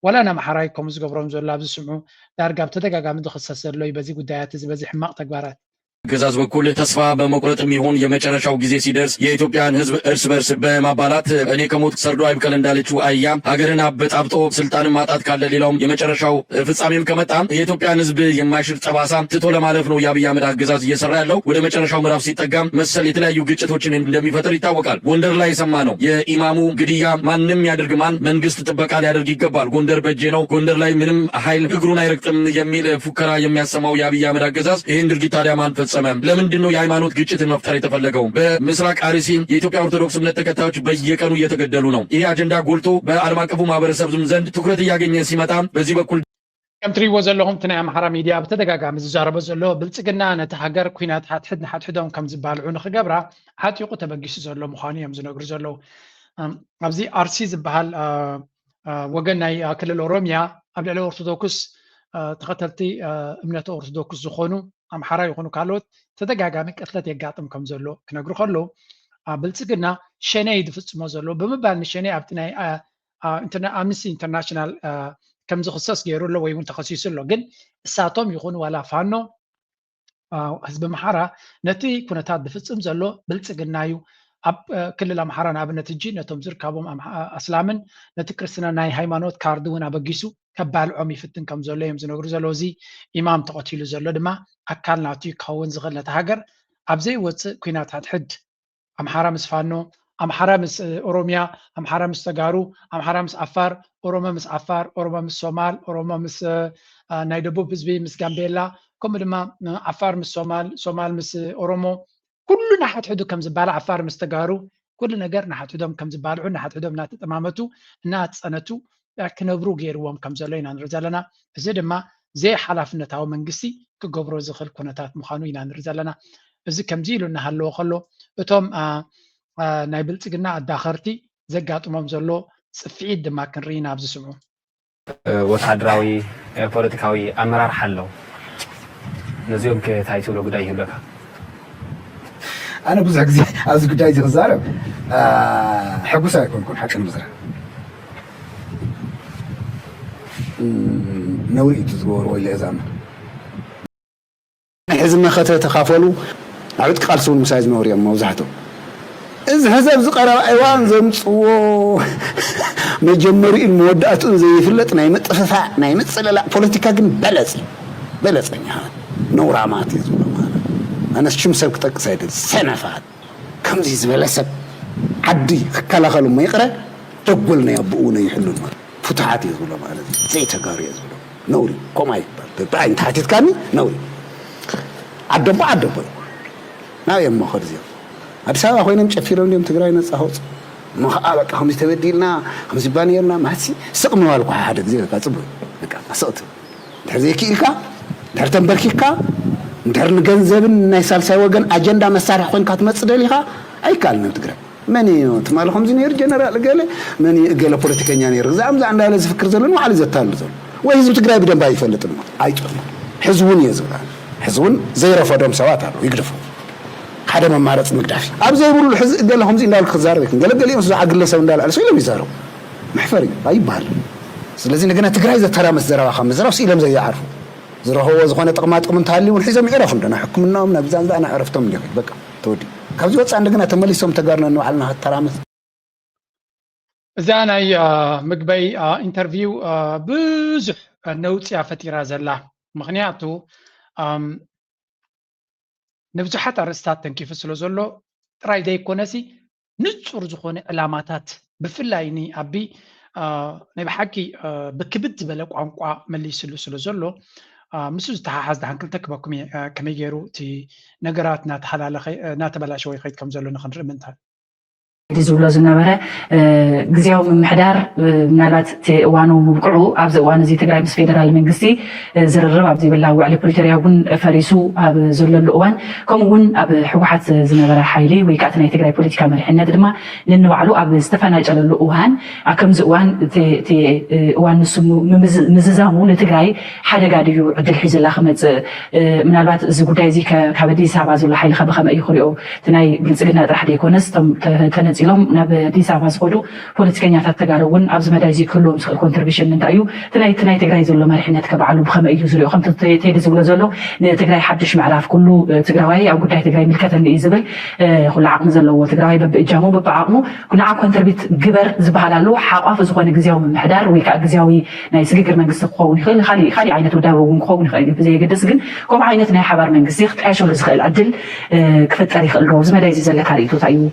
ዋላ ንኣምሓራይ ከምኡ ዝገብሮም ዘሎ ኣብዚ ስምዑ ዳርጋ ብተደጋጋሚ ዝኽሰስ ዘሎ እዩ በዚ ጉዳያት እዚ በዚ ሕማቕ ተግባራት። ኣገዛዝ በኩል ተስፋ በመቁረጥም ይሁን የመጨረሻው ጊዜ ሲደርስ የኢትዮጵያን ሕዝብ እርስ በርስ በማባላት እኔ ከሞት ሰርዶ አይብቀል እንዳለችው አያ ሀገርን አበጣብጦ ስልጣንን ማጣት ካለ ሌላውም የመጨረሻው ፍጻሜም ከመጣ የኢትዮጵያን ሕዝብ የማይሽር ጠባሳ ትቶ ለማለፍ ነው የአብይ አህመድ አገዛዝ እየሰራ ያለው። ወደ መጨረሻው ምዕራፍ ሲጠጋም መሰል የተለያዩ ግጭቶችን እንደሚፈጥር ይታወቃል። ጎንደር ላይ የሰማነው የኢማሙ ግድያ ማንም ያድርግ ማን መንግስት ጥበቃ ሊያደርግ ይገባል። ጎንደር በጄ ነው፣ ጎንደር ላይ ምንም ኃይል እግሩን አይረግጥም የሚል ፉከራ የሚያሰማው የአብይ አህመድ አገዛዝ ይህን ድርጊት ታዲያ ማን ፈጸመ? ለምንድን ነው የሃይማኖት ግጭትን መፍጠር የተፈለገው? በምስራቅ አርሲ የኢትዮጵያ ኦርቶዶክስ እምነት ተከታዮች በየቀኑ እየተገደሉ ነው። ይሄ አጀንዳ ጎልቶ በዓለም አቀፉ ማህበረሰብም ዘንድ ትኩረት እያገኘ ሲመጣ በዚህ በኩል ከም ትሪእዎ ዘለኹም እቲ ናይ ኣምሓራ ሚድያ ብተደጋጋሚ ዝዛረቦ ዘሎ ብልፅግና ነቲ ሃገር ኲናት ሓድሕድ ንሓድሕዶም ከም ዝባልዑ ንክገብራ ዓጢቑ ተበጊሱ ዘሎ ምዃኑ እዮም ዝነግሩ ዘለዉ። ኣብዚ ኣርሲ ዝበሃል ወገን ናይ ክልል ኦሮሚያ ኣብ ልዕሊ ኦርቶዶክስ ተኸተልቲ እምነተ ኦርቶዶክስ ዝኾኑ ኣምሓራ ይኹኑ ካልኦት ተደጋጋሚ ቅትለት የጋጥም ከም ዘሎ ክነግሩ ከለዉ ብልፅግና ሸኔ እዩ ዝፍፅሞ ዘሎ ብምባል ንሸኔ ኣብቲ ናይ ኣምነስቲ ኢንተርናሽናል ከም ዝኽሰስ ገይሩ ኣሎ ወይ እውን ተኸሲሱ ኣሎ። ግን እሳቶም ይኹኑ ዋላ ፋኖ ህዝቢ ኣምሓራ ነቲ ኩነታት ዝፍፅም ዘሎ ብልፅግና እዩ። ኣብ ክልል ኣምሓራ ንኣብነት ሕጂ ነቶም ዝርካቦም ኣስላምን ነቲ ክርስትና ናይ ሃይማኖት ካርድ እውን ኣበጊሱ ከባልዖም ይፍትን ከም ዘሎ እዮም ዝነግሩ ዘለዉ። እዚ ኢማም ተቐቲሉ ዘሎ ድማ ኣካል ናቱ ክኸውን ዝኽእል ነቲ ሃገር ኣብ ዘይወፅእ ኲናት ሕድሕድ ኣምሓራ ምስ ፋኖ፣ ኣምሓራ ምስ ኦሮሚያ፣ ኣምሓራ ምስ ተጋሩ፣ ኣምሓራ ምስ ዓፋር፣ ኦሮሞ ምስ ዓፋር፣ ኦሮሞ ምስ ሶማል፣ ኦሮሞ ምስ ናይ ደቡብ ህዝቢ ምስ ጋምቤላ፣ ከምኡ ድማ ዓፋር ምስ ሶማል፣ ሶማል ምስ ኦሮሞ፣ ኩሉ ንሓድሕዱ ከም ዝባላዕ፣ ዓፋር ምስ ተጋሩ፣ ኩሉ ነገር ንሓድሕዶም ከም ዝባልዑ፣ ንሓድሕዶም እናተጠማመቱ፣ እናኣፀነቱ ክነብሩ ገይርዎም ከም ዘሎ ኢና ንርኢ ዘለና። እዚ ድማ ዘይሓላፍነታዊ መንግስቲ ክገብሮ ዝኽእል ኩነታት ምዃኑ ኢና ንርኢ ዘለና። እዚ ከምዚ ኢሉ እናሃለወ ከሎ እቶም ናይ ብልፅግና ኣዳኸርቲ ዘጋጥሞም ዘሎ ፅፍዒት ድማ ክንርኢ ኢና ኣብዚ ስምዑ። ወታደራዊ ፖለቲካዊ ኣመራርሓ ኣለዉ። ነዚኦም ከ እንታይ ትብሎ ጉዳይ ይህልወካ? ኣነ ብዙሕ ግዜ ኣብዚ ጉዳይ እዚ ክዛረብ ሕጉስ ኣይኮንኩን ሓቂ ንምዝራብ። ነውሪ እዩ ዝገበርዎ ኢለ እየ ዝኣምን። ሕዚ መኸተ ተኻፈሉ ኣብ ዕጥቂ ቃልሲ እውን ምሳይ ዝነበሩ እዮም መብዛሕትኦም። እዚ ሕዚ ኣብዚ ቀረባ እዋን ዘምፅዎ መጀመሪኡን መወዳእትኡን ዘይፍለጥ ናይ ምጥፍፋእ ናይ ምፅልላእ ፖለቲካ ግን በለፅ እዩ። በለፀኛ ነውራማት እዩ ዝብሎ ማለት ኣነስ ሽም ሰብ ክጠቅስ ኣይደል ሰነፋት ከምዚ ዝበለ ሰብ ዓዲ ክከላኸሉ እሞ ይቕረ ደጎል ናይ ኣቦኡ እውን ኣይሕሉን ማለት ፍቱሓት እየ ዝብሎ ማለት እዩ ዘይተጋሩ እየ ዝብሎ ነውሪ ኮማ ይባል ብኣይን ተሓቲትካኒ ነውሪ ዓደቦ ዓደቦ እዩ ናበይ እዮም መኸዱ እዚኦም ኣዲስ ኣበባ ኮይኖም ጨፊሮም ድዮም ትግራይ ነፃ ከውፁ እሞ ከዓ በቃ ከምዚ ተበዲልና ከምዚ ባኔርና ማሲ ስቕ ምባል እኳ ሓደ ግዜ በቃ ፅቡቅ በቃ ስቕ ትብል እንድሕር ዘይክኢልካ እንድሕር ተንበርኪካ፣ እንድሕር ንገንዘብን ናይ ሳልሳይ ወገን ኣጀንዳ መሳርሒ ኮይንካ ትመጽእ ደሊኻ፣ ኣይከኣልን ኣብ ትግራይ። መን እዩ ትማሊ ከምዚ ነይሩ ጀነራል እገለ፣ መን እዩ እገለ ፖለቲከኛ ነይሩ፣ እዛም እዛ እንዳለ ዝፍክር ዘሎ ንባዕሉ ዘታልል ዘሎ ወይ ህዝቢ ትግራይ ብደንብ ኣይፈልጥን፣ ኣይጥዕሞ። ሕዚ እውን እየ ዝብላ። ሕዚ እውን ዘይረፈዶም ሰባት ኣለዉ፣ ይግደፉ። ሓደ መማረፂ ምግዳፍ እዩ። ኣብ ዘይብሉ ሕዚ እገለ ከምዚ እንዳሉ ክዛረብ ይክን። ገለገሊኦም ዝዓ ግለሰብ እንዳልዐለ ስኢሎም ይዛረቡ። መሕፈር እዩ፣ ኣይበሃል። ስለዚ እንደገና ትግራይ ዘተራመስ ዘረባ ካብ ምዝራብ ስኢሎም ዘይዓርፉ። ዝረኸቦ ዝኾነ ጥቕማ ጥቕሚ እንተሃልዩ እውን ሒዞም ይዕረፉ። እንደና ሕክምናኦም ናብ ዛንዛ ናይ ዕረፍቶም እንዲኹ። በቃ ተወዲኡ። ካብዚ ወፃእ እንደገና ተመሊሶም ተጋርና ንባዕልና ከተራመስ። እዛ ናይ አ፣ ምግበይ አ፣ ኢንተርቪው አ፣ ብዙሕ ነውፂያ ፈጢራ ዘላ። ምኽንያቱ ኣም፣ ንብዙሓት ኣርእስታት ተንኪፉ ስለ ዘሎ ጥራይ ዘይኮነሲ ንጹር ዝኾነ ዕላማታት ብፍላይ ንኣቢ አ፣ ናይ ብሓቂ አ፣ ብክብድ ዝበለ ቋንቋ መሊስሉ ስለ ዘሎ አ፣ ምስኡ ዝተሓሓዝ ደሓን ክልተ ክበኩም እየ አ፣ ከመይ ገይሩ እቲ ነገራት እናተሓላለኸ አ፣ እናተበላሸወ ይኸይድ ከም ዘሎ ንክንርኢ ምንታን እቲ ዝብሎ ዝነበረ ግዝያዊ ምምሕዳር ምናልባት እቲ እዋኑ ምብቅዑ ኣብዚ እዋን እዚ ትግራይ ምስ ፌደራል መንግስቲ ዝርርብ ኣብ ዘይብላ ውዕሊ ፕሪቶርያ እውን ፈሪሱ ኣብ ዘለሉ እዋን ከምኡ እውን ኣብ ህወሓት ዝነበረ ሓይሊ ወይ ከዓ ናይ ትግራይ ፖለቲካ መሪሕነት ድማ ንንባዕሉ ኣብ ዝተፈናጨለሉ እዋን ኣብ ከምዚ እዋን እቲ እዋን ንሱ ምዝዛሙ ንትግራይ ሓደጋ ድዩ ዕድል ሒዙላ ክመፅእ ምናልባት እዚ ጉዳይ እዚ ካብ ኣዲስ ኣበባ ዘሎ ሓይሊ ከ ብኸመይ እዩ ክሪኦ እቲ ናይ ብልፅግና ጥራሕ ዘይኮነስ እቶም ተነፂሎም ናብ ኣዲስ ኣበባ ዝኸዱ ፖለቲከኛታት ተጋሩ እውን ኣብዚ መዳይ እዚ ክህልዎም ዝኽእል ኮንትሪቢሽን እንታይ እዩ እቲ ናይ እቲ ናይ ትግራይ ዘሎ መሪሕነት ከ ባዕሉ ብኸመይ እዩ ዝሪኦ ከምቲ ቴዲ ዝብሎ ዘሎ ንትግራይ ሓድሽ ምዕራፍ ኩሉ ትግራዋይ ኣብ ጉዳይ ትግራይ ይምልከተኒ እዩ ዝብል ኩሉ ዓቕሚ ዘለዎ ትግራዋይ በብእጃሙ በብዓቕሙ ንዓ ኮንትሪቢት ግበር ዝበሃል ኣሎ ሓቋፊ ዝኾነ ግዝያዊ ምምሕዳር ወይ ከዓ ግዝያዊ ናይ ስግግር መንግስቲ ክኸውን ይኽእል፣ ካሊእ ካሊእ ዓይነት ውዳበ እውን ክኸውን ይኽእል እዩ። ብዘየገድስ ግን ከምኡ ዓይነት ናይ ሓባር መንግስቲ ክጣየሸሉ ዝኽእል ዕድል ክፍጠር ይኽእል ዶ? ኣብዚ መዳይ እዚ ዘለካ ርእይቶ እንታይ እዩ?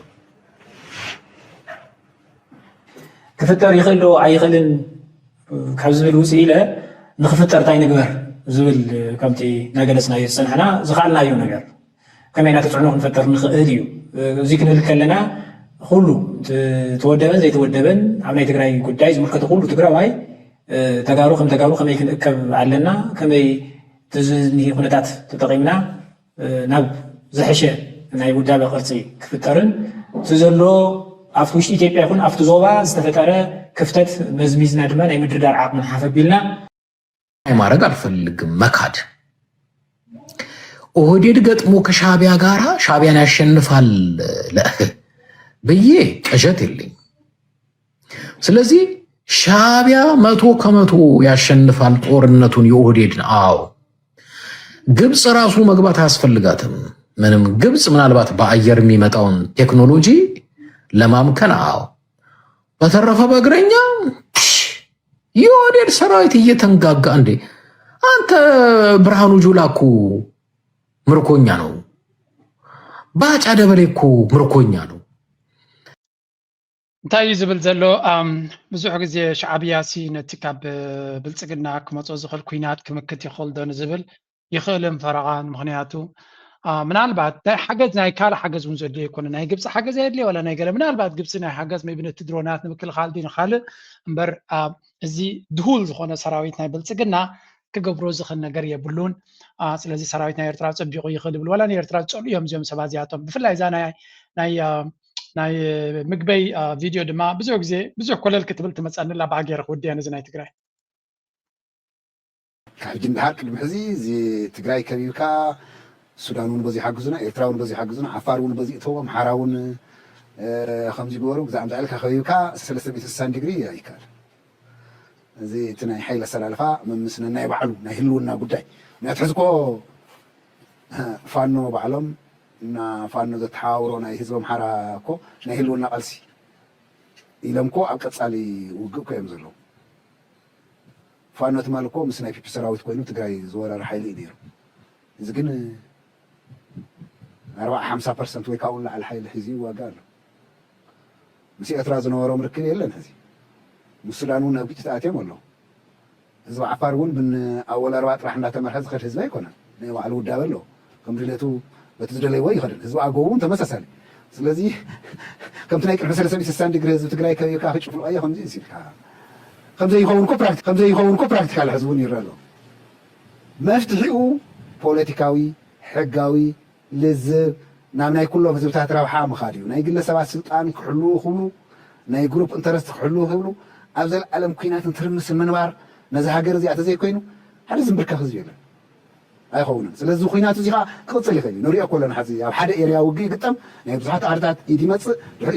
ክፍጠር ይኽእል ዶ ኣይኽእልን ካብ ዝብል ውፅእ ኢለ ንክፍጠር እንታይ ንግበር ዝብል ከምቲ እናገለፅናዮ ዝፀናሕና ዝኸኣልናዮ ነገር ከመይ ኢና ተፅዕኖ ክንፈጥር ንኽእል እዩ። እዚ ክንብል ከለና ኩሉ ተወደበን ዘይተወደበን ኣብ ናይ ትግራይ ጉዳይ ዝምልከቶ ኩሉ ትግራዋይ ተጋሩ ከም ተጋሩ ከመይ ክንእከብ ኣለና፣ ከመይ እዚ ዝኒህ ኩነታት ተጠቒምና ናብ ዝሐሸ ናይ ውዳበ ቅርፂ ክፍጠርን እቲ ዘሎ ኣብቲ ውሽጢ ኢትዮጵያ ይኹን ኣብቲ ዞባ ዝተፈጠረ ክፍተት መዝሚዝና ድማ ናይ ምድርዳር ዓቕሚ ንሓፍ ኣቢልና ማድረግ አልፈልግም መካድ ኦህዴድ ገጥሞ ከሻቢያ ጋራ ሻቢያን ያሸንፋል ብዬ ቅዠት የለኝ። ስለዚህ ሻቢያ መቶ ከመቶ ያሸንፋል ጦርነቱን የኦህዴድን። አዎ ግብፅ ራሱ መግባት አያስፈልጋትም ምንም። ግብፅ ምናልባት በአየር የሚመጣውን ቴክኖሎጂ ለማምከን አዎ በተረፈ በእግረኛ የኦህዴድ ሰራዊት እየተንጋጋ እንዴ አንተ ብርሃኑ ጁላ እኮ ምርኮኛ ነው። ባጫ ደበሌ እኮ ምርኮኛ ነው። እንታይ እዩ ዝብል ዘሎ ብዙሕ ግዜ ሻዕብያ ሲ ነቲ ካብ ብልፅግና ክመፆ ዝኽእል ኩናት ክምክት ይኽእል ዶ ንዝብል ይኽእልን ፈረቓን ምኽንያቱ ምናልባት ናይ ሓገዝ ናይ ካልእ ሓገዝ እውን ዘድልዮ ኣይኮነ ናይ ግብፂ ሓገዝ ኣየድልዮ ዋላ ናይ ገለ ምናልባት ግብፂ ናይ ሓገዝ ቢ ነቲ ድሮናት ንምክልኻል ዲ ንካልእ እምበር እዚ ድሁል ዝኾነ ሰራዊት ናይ ብልፅግና ክገብሮ ዝኽእል ነገር የብሉን ስለዚ ሰራዊት ናይ ኤርትራ ፀቢቑ ይኽእል ይብል ዋላ ንኤርትራ ዝፀሉ እዮም እዚኦም ሰባት እዚኣቶም ብፍላይ እዛ ናይ ናይ ምግበይ ቪድዮ ድማ ብዙሕ ግዜ ብዙሕ ኮለል ክትብል ትመፀኒ ላ ብሃገር ክውድያ ነዚ ናይ ትግራይ ካብ ሕጂ ንደሓር ቅድሚ ሕዚ እዚ ትግራይ ከቢብካ ሱዳን እውን በዚ ሓግዙና ኤርትራ እውን በዚ ሓግዙና ዓፋር እውን በዚ እተዎ ኣምሓራ እውን ከምዚ ግበሩ ብዛዕባ ኢልካ ከቢብካ ሰለስተ ሚእቲ ስሳን ዲግሪ ኣይከኣል እዚ እቲ ናይ ሓይል ኣሰላልፋ መምስ ነናይ ባዕሉ ናይ ህልውና ጉዳይ ምክንያቱ ሕዚ ኮ ፋኖ ባዕሎም እና ፋኖ ዘተሓዋውሮ ናይ ህዝቢ ኣምሓራ እኮ ናይ ህልውና ቃልሲ ኢሎም እኮ ኣብ ቀፃሊ ውግእ እኮ እዮም ዘለዉ ፋኖ ትማል እኮ ምስ ናይ ፒፒ ሰራዊት ኮይኑ ትግራይ ዝወረረ ሓይሊ እዩ ነይሩ እዚ ግን ኣርባዓ ሓምሳ ፐርሰንት ወይ ካብኡ ንላዕሊ ሓይሊ ሒዙ ይዋጋ ኣሎ ምስ ኤርትራ ዝነበሮም ርክብ የለን ሕዚ ምስ ሱዳን እውን ኣብ ግጭት ኣትዮም ኣለዉ ህዝቢ ዓፋር እውን ብን ኣወል ኣርባ ጥራሕ እንዳተመርሐ ዝኸድ ህዝቢ ኣይኮነን ናይ ባዕሉ ውዳበ ኣለዎ ከም ድሌቱ በቲ ዝደለይዎ ይኸድን ህዝቢ ኣገው እውን ተመሳሳሊ ስለዚ ከምቲ ናይ ቅድሚ ሰለስተ ሚእቲ ስሳን ዲግሪ ህዝቢ ትግራይ ከቢብካ ክጭፍልቆ እየ ከምዚ ኢልካ ከምዘይኸውን እኮ ፕራክቲካል ሕዚ እውን ይረአ ኣሎ መፍትሒኡ ፖለቲካዊ፣ ሕጋዊ፣ ልዝብ፣ ናብ ናይ ኩሎም ህዝብታት ረብሓ ምኻድ እዩ። ናይ ግለሰባት ስልጣን ክሕልዉ ክብሉ፣ ናይ ግሩፕ ኢንተረስት ክሕልዉ ክብሉ፣ ኣብ ዘለኣለም ኩናትን ትርምስን ምንባር ነዚ ሃገር እዚኣ ተዘይኮይኑ ሓደ ዝንብርከኽ ህዝቢ የለን። ኣይኸውንን። ስለዚ ኩናት እዚ ከዓ ክቕፅል ይኽእል እዩ። ንሪኦ እኮ ኣለና። ሕዚ ኣብ ሓደ ኤርያ ውግእ ይግጠም፣ ናይ ብዙሓት ዓድታት ኢድ ይመፅእ። ድሕሪ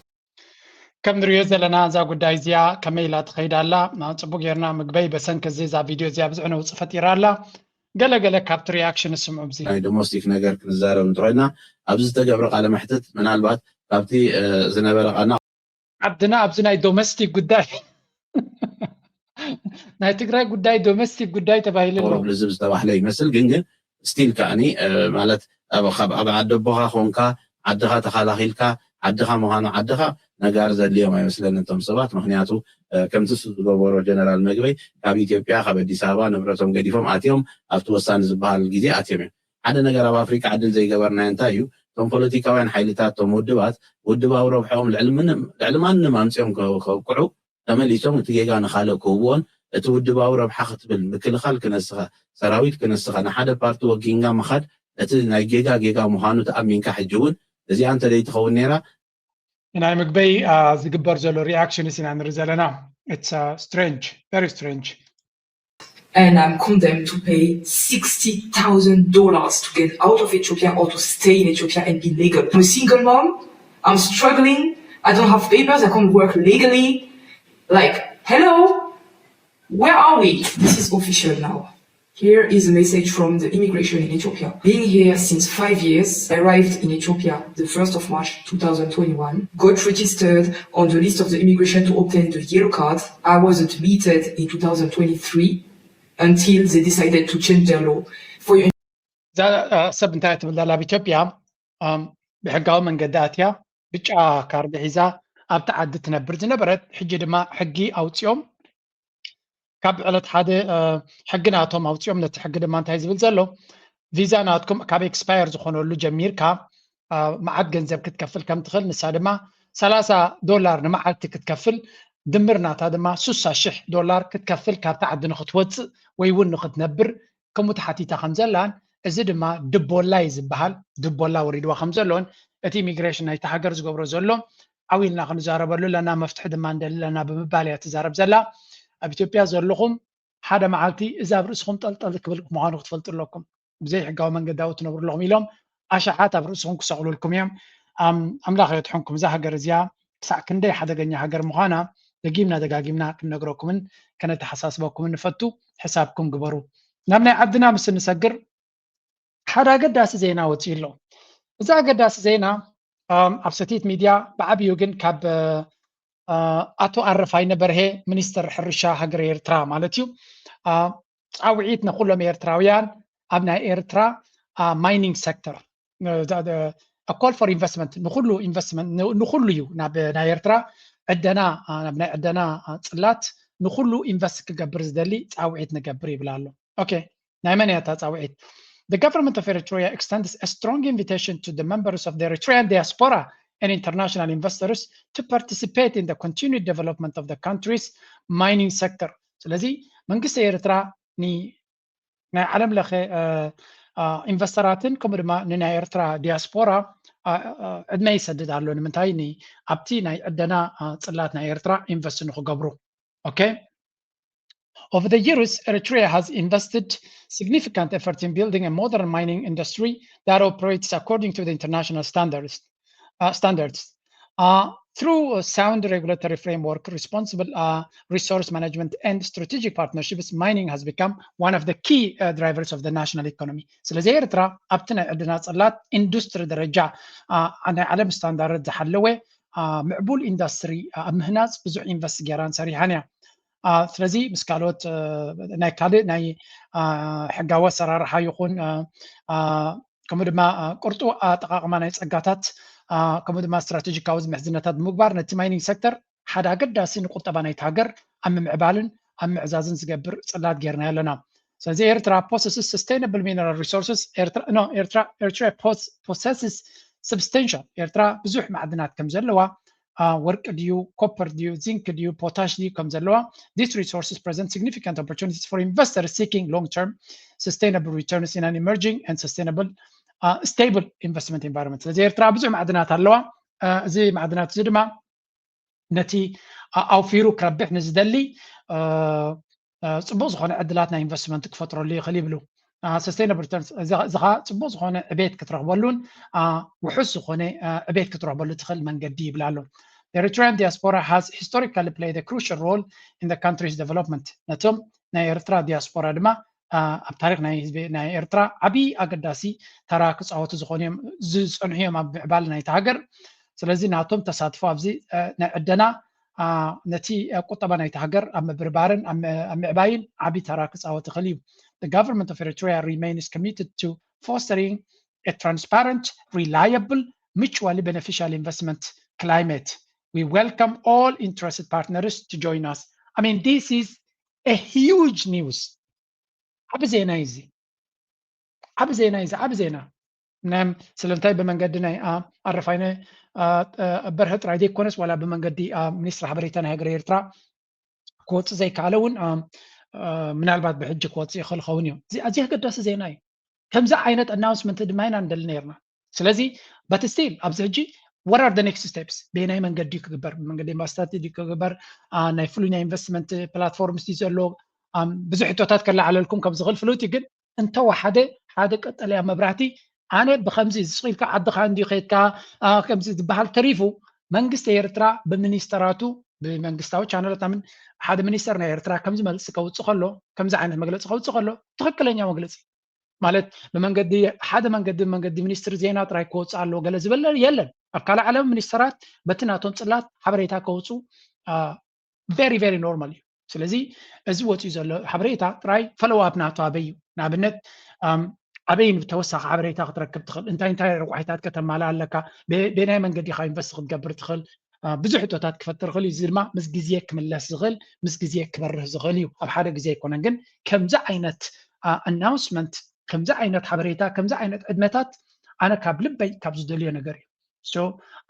ከም ንሪኦ ዘለና እዛ ጉዳይ እዚኣ ከመይ ኢላ ትኸይድ ኣላ? ጽቡቅ ጌርና ምግበይ በሰንኪ እዚ እዛ ቪድዮ እዚኣ ብዙሕ ነውጺ ፈጢራ ኣላ። ገለ ገለ ካብቲ ሪያክሽን ስምዑ። ብዚ ናይ ዶሞስቲክ ነገር ክንዛረብ እንተኾይና ኣብዚ ዝተገብረ ቃለ መሕትት ምናልባት ካብቲ ዝነበረ ቃና ዓድና ኣብዚ ናይ ዶሜስቲክ ጉዳይ ናይ ትግራይ ጉዳይ ዶሜስቲክ ጉዳይ ተባሂሉ ኣሎ። ቁሩብ ልዝብ ዝተባህለ ይመስል ግን ግን ስቲል ከዓኒ ማለት ኣብ ዓዲ ኣቦኻ ኮንካ ዓድኻ ተኻላኺልካ ዓድኻ ምዃኑ ዓድኻ ነጋር ዘድልዮም ኣይመስለኒ እቶም ሰባት ምክንያቱ ከምቲ ዝገበሮ ጀነራል መግበይ ካብ ኢትዮጵያ ካብ ኣዲስ ኣበባ ንብረቶም ገዲፎም ኣትዮም ኣብቲ ወሳኒ ዝበሃል ግዜ ኣትዮም እዮም ሓደ ነገር ኣብ ኣፍሪካ ዕድል ዘይገበርናዮ እንታይ እዩ እቶም ፖለቲካውያን ሓይልታት እቶም ውድባት ውድባዊ ረብሐኦም ልዕሊ ማንም ኣምፅኦም ከብቅዑ ተመሊሶም እቲ ጌጋ ንኻልእ ክህብዎን እቲ ውድባዊ ረብሓ ክትብል ምክልኻል ክነስኻ ሰራዊት ክነስኻ ንሓደ ፓርቲ ወጊንጋ ምኻድ እቲ ናይ ጌጋ ጌጋ ምዃኑ ተኣሚንካ ሕጂ እውን እዚኣ እንተደይትኸውን ነይራ ናይ ምግበይ ዝግበር ዘሎ reaction ኢና ንርኢ ዘለና it's strange very strange and I'm condemned to pay sixty thousand dollars to get out of Ethiopia or to stay in Ethiopia and be legal. I'm a single mom. I'm struggling. I don't have papers. I can't work legally. Like, hello? Where are we? This is official now. Here is a message from the immigration in Ethiopia. Being here since five years, I arrived in Ethiopia the first of March two thousand twenty-one, got registered on the list of the immigration to obtain the yellow card. I was admitted in two thousand twenty-three until they decided to change their law. For your እዛ ሰብ እንታይ ትብል ዘላ ኣብ ኢትዮጵያ ብሕጋዊ መንገዲ ኣትያ ብጫ ካርድ ሒዛ ኣብቲ ዓዲ ትነብር ዝነበረት ሕጂ ድማ ሕጊ ኣውፂኦም ካብ ዕለት ሓደ ሕጊ ናቶም ኣውፂኦም ነቲ ሕጊ ድማ እንታይ ዝብል ዘሎ ቪዛ ናትኩም ካብ ኤክስፓየር ዝኾነሉ ጀሚርካ መዓት ገንዘብ ክትከፍል ከም ትኽእል ንሳ ድማ ሰላሳ ዶላር ንመዓልቲ ክትከፍል ድምር ናታ ድማ ሱሳ ሽሕ ዶላር ክትከፍል ካብቲ ዓዲ ንክትወፅእ ወይ እውን ንክትነብር ከምኡ ተሓቲታ ከም ዘላን እዚ ድማ ድቦላ እዩ ዝበሃል ድቦላ ወሪድዋ ከም ዘሎን እቲ ኢሚግሬሽን ናይቲ ሃገር ዝገብሮ ዘሎ ዓው ኢልና ክንዛረበሉ ኣለና መፍትሒ ድማ ንደሊ ኣለና ብምባል እያ ትዛረብ ዘላ ኣብ ኢትዮጵያ ዘለኹም ሓደ መዓልቲ እዚ ኣብ ርእስኹም ጠልጠል ክብል ምዃኑ ክትፈልጡ ኣለኩም ብዘይ ሕጋዊ መንገዲ ኣብኡ ትነብሩ ኣለኹም ኢሎም ኣሽሓት ኣብ ርእስኹም ክሰቕሉልኩም እዮም ኣምላኽ የድሕንኩም እዛ ሃገር እዚኣ ክሳዕ ክንደይ ሓደገኛ ሃገር ምዃና ደጊምና ደጋጊምና ክንነግረኩምን ከነተሓሳስበኩምን ንፈቱ ሕሳብኩም ግበሩ ናብ ናይ ዓድና ምስ እንሰግር ሓደ ኣገዳሲ ዜና ወፂኡ ኣሎ እዚ ኣገዳሲ ዜና ኣብ ሰቲት ሚድያ ብዓብዩ ግን ካብ ኣቶ ኣረፋይነ በርሄ ሚኒስትር ሕርሻ ሃገር ኤርትራ ማለት እዩ ፃውዒት ንኩሎም ኤርትራውያን ኣብ ናይ ኤርትራ mining sector call for investment ንኩሉ investment ንኩሉ እዩ ናብ ናይ ኤርትራ ዕደና ናብ ናይ ዕደና ፅላት ንኩሉ ኢንቨስት ክገብር ዝደሊ ፃውዒት ንገብር ይብል ኣሎ okay ናይ መን እያ እታ ፃውዒት The government of Eritrea extends a strong invitation to the members of the Eritrean diaspora and international investors to participate in the continued development of the country's mining sector ስለዚ መንግስቲ ኤርትራ ናይ ዓለም ለኸ ኢንቨስተራትን ከምኡ ድማ ንናይ ኤርትራ ዲያስፖራ ዕድመ ይሰድድ ኣሎ ንምንታይ ኣብቲ ናይ ዕደና ፅላት ናይ ኤርትራ ኢንቨስት ንክገብሩ okay Over the years, Eritrea has invested significant effort in building a modern mining industry that operates according to the international standards. Uh, standards. Uh, through a sound regulatory framework, responsible uh, resource management, and strategic partnerships, mining has become one of the key uh, drivers of the national economy. ስለዚ ኤርትራ ኣብቲ ናይ ዕድና ጽላት ኢንዱስትሪ ደረጃ ናይ ዓለም ስታንዳርድ ዝሓለወ ምዕቡል ኢንዱስትሪ ኣብ ምህናፅ ብዙሕ ኢንቨስት ገይራን ሰሪሓን እያ። ስለዚ ምስ ካልኦት ናይ ካልእ ናይ ሕጋዊ ኣሰራርሓ ይኹን ከምኡ ድማ ቅርጡ ኣጠቃቅማ ናይ ፀጋታት ከምኡ ድማ ስትራቴጂካዊ ምሕዝነታት ብምግባር ነቲ ማይኒንግ ሴክተር ሓደ ኣገዳሲ ንቁጠባ ናይቲ ሃገር ኣብ ምምዕባልን ኣብ ምዕዛዝን ዝገብር ፅላት ጌርናዮ ኣለና። ስለዚ ኤርትራ possesses sustainable mineral resources ኤርትራ no ኤርትራ ኤርትራ possesses substantial ኤርትራ ብዙሕ ማዕድናት ከም ዘለዋ ወርቂ ድዩ፣ ኮፐር ድዩ፣ ዚንክ ድዩ፣ ፖታሽ ድዩ ከም ዘለዋ፣ these resources present significant opportunities for investors seeking long-term sustainable returns in an emerging and sustainable stable investment environment። ስለዚ ኤርትራ ብዙሕ ማዕድናት ኣለዋ። እዚ ማዕድናት እዚ ድማ ነቲ ኣውፊሩ ክረብሕ ንዝደሊ ፅቡቅ ዝኾነ ዕድላት ናይ ኢንቨስትመንት ክፈጥረሉ ይኽእል ይብሉ። Sustainable returns እዚ ከዓ ፅቡቅ ዝኾነ ዕቤት ክትረኽበሉን ውሑስ ዝኾነ ዕቤት ክትረኽበሉ ትኽእል መንገዲ ይብል ኣሎ። The Eritrean diaspora has historically played a crucial role in the country's development። ነቶም ናይ ኤርትራ ዲያስፖራ ድማ ኣብ ታሪክ ናይ ህዝቢ ናይ ኤርትራ ዓብዪ ኣገዳሲ ተራ ክፃወቱ ዝኾኑ እዮም ዝፀንሑ እዮም ኣብ ምዕባል ናይቲ ሃገር። ስለዚ ናቶም ተሳትፎ ኣብዚ ናይ ዕደና ነቲ ቁጠባ ናይቲ ሃገር ኣብ ምብርባርን ኣብ ምዕባይን ዓብዪ ተራ ክፃወት ይኽእል እዩ። The government of Eritrea remains committed to fostering a transparent, reliable, mutually beneficial investment climate. We welcome all interested partners to join us. I mean, this is a huge news. ዓቢ ዜና እዩ እዚ። ዓቢ ዜና እዩ እዚ፣ ዓቢ ዜና። ምናም ስለምንታይ ብመንገዲ ናይ ኣረፋይነ በርሀ ጥራይ ዘይኮነስ ዋላ ብመንገዲ ሚኒስትሪ ሓበሬታ ናይ ሃገር ኤርትራ ክወፅእ ዘይከኣለ እውን ምናልባት ብሕጂ ክወፅእ ይኽእል ኸውን እዩ። እዚ ኣዝዩ ኣገዳሲ ዜና እዩ። ከምዚ ዓይነት ኣናውንስመንት ድማ ኢና ንደሊ ነርና። ስለዚ but still ኣብዚ ሕጂ what are the next steps? በየናይ መንገዲ ክግበር? ብመንገዲ ኤምባሲታት ድዩ ክግበር? ናይ ፍሉይ ናይ ኢንቨስትመንት ፕላትፎርምስ ድዩ ዘሎ? ብዙሕ ሕቶታት ከለዓለልኩም ከም ዝኽእል ፍሉጥ እዩ። ግን እንተወሓደ ሓደ ቀጠልያ መብራህቲ ኣነ ብከምዚ ስቕ ኢልካ ዓድኻ እንድዩ ከይድካ ከምዚ ዝበሃል ተሪፉ መንግስቲ ኤርትራ ብሚኒስተራቱ ብመንግስታዊ ቻነላት ምን ሓደ ሚኒስተር ናይ ኤርትራ ከምዚ መልሲ ከውፅእ ከሎ ከምዚ ዓይነት መግለፂ ከውፅእ ከሎ ትኽክለኛ መግለፂ ማለት ብመንገዲ ሓደ መንገዲ መንገዲ ሚኒስትሪ ዜና ጥራይ ክወፅእ ኣለዎ ገለ ዝበለ የለን። ኣብ ካልእ ዓለም ሚኒስተራት በቲ ናቶም ፅላት ሓበሬታ ከውፁ very very normal እዩ። ስለዚ እዚ ወፂኡ ዘሎ ሓበሬታ ጥራይ ፈለዋፕ ናቱ ኣበይ እዩ? ንኣብነት ኣበይ ተወሳኺ ሓበሬታ ክትረክብ ትኽእል? እንታይ እንታይ ረቋሒታት ከተማልእ ኣለካ? በየናይ መንገዲ ኢኻ ኢንቨስት ክትገብር ትኽእል? ብዙሕ ሕቶታት ክፈጥር ይኽእል እዩ። እዚ ድማ ምስ ግዜ ክምለስ ዝኽእል ምስ ግዜ ክበርህ ዝኽእል እዩ። ኣብ ሓደ ግዜ ኣይኮነን። ግን ከምዚ ዓይነት ኣናውንስመንት ከምዚ ዓይነት ሓበሬታ ከምዚ ዓይነት ዕድመታት ኣነ ካብ ልበይ ካብ ዝደልዮ ነገር እዩ። So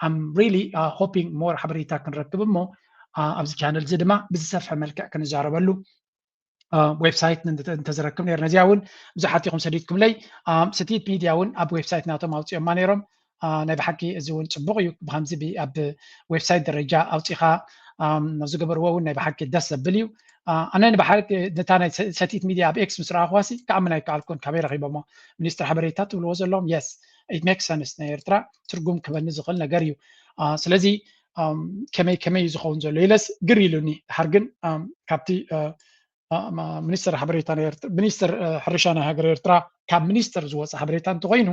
I'm really hoping more ሓበሬታ ክንረክብ እሞ ኣብዚ ቻነል እዚ ድማ ብዝሰፍሐ መልክዕ ክንዛረበሉ ዌብሳይት እንተዝረክብ ነርና። እዚኣ እውን ብዙሓት ኢኹም ሰዲድኩምለይ። ስቲት ሚድያ እውን ኣብ ዌብሳይት ናቶም ኣውፅኦማ ነይሮም። ናይ ብሓቂ እዚ እውን ፅቡቕ እዩ። ብከምዚ ኣብ ዌብሳይት ደረጃ ኣውፂኻ ዝገበርዎ እውን ናይ ብሓቂ ደስ ዘብል እዩ። ኣነ ንባሓቂ ነታ ናይ ሰቲት ሚድያ ኣብ ኤክስ ምስ ረኣኽዋሲ ክኣምን ኣይከኣልኩን። ካበይ ረኺቦሞ? ሚኒስትር ሓበሬታ ትብልዎ ዘለኹም? Yes, it makes sense። ናይ ኤርትራ ትርጉም ክበኒ ዝኽእል ነገር እዩ። ስለዚ ከመይ ከመይ እዩ ዝኸውን ዘሎ ኢለስ ግር ኢሉኒ። ድሓር ግን ካብቲ ሚኒስትር ሓበሬታ ሚኒስትር ሕርሻ ናይ ሃገር ኤርትራ ካብ ሚኒስትር ዝወፀ ሓበሬታ እንተኮይኑ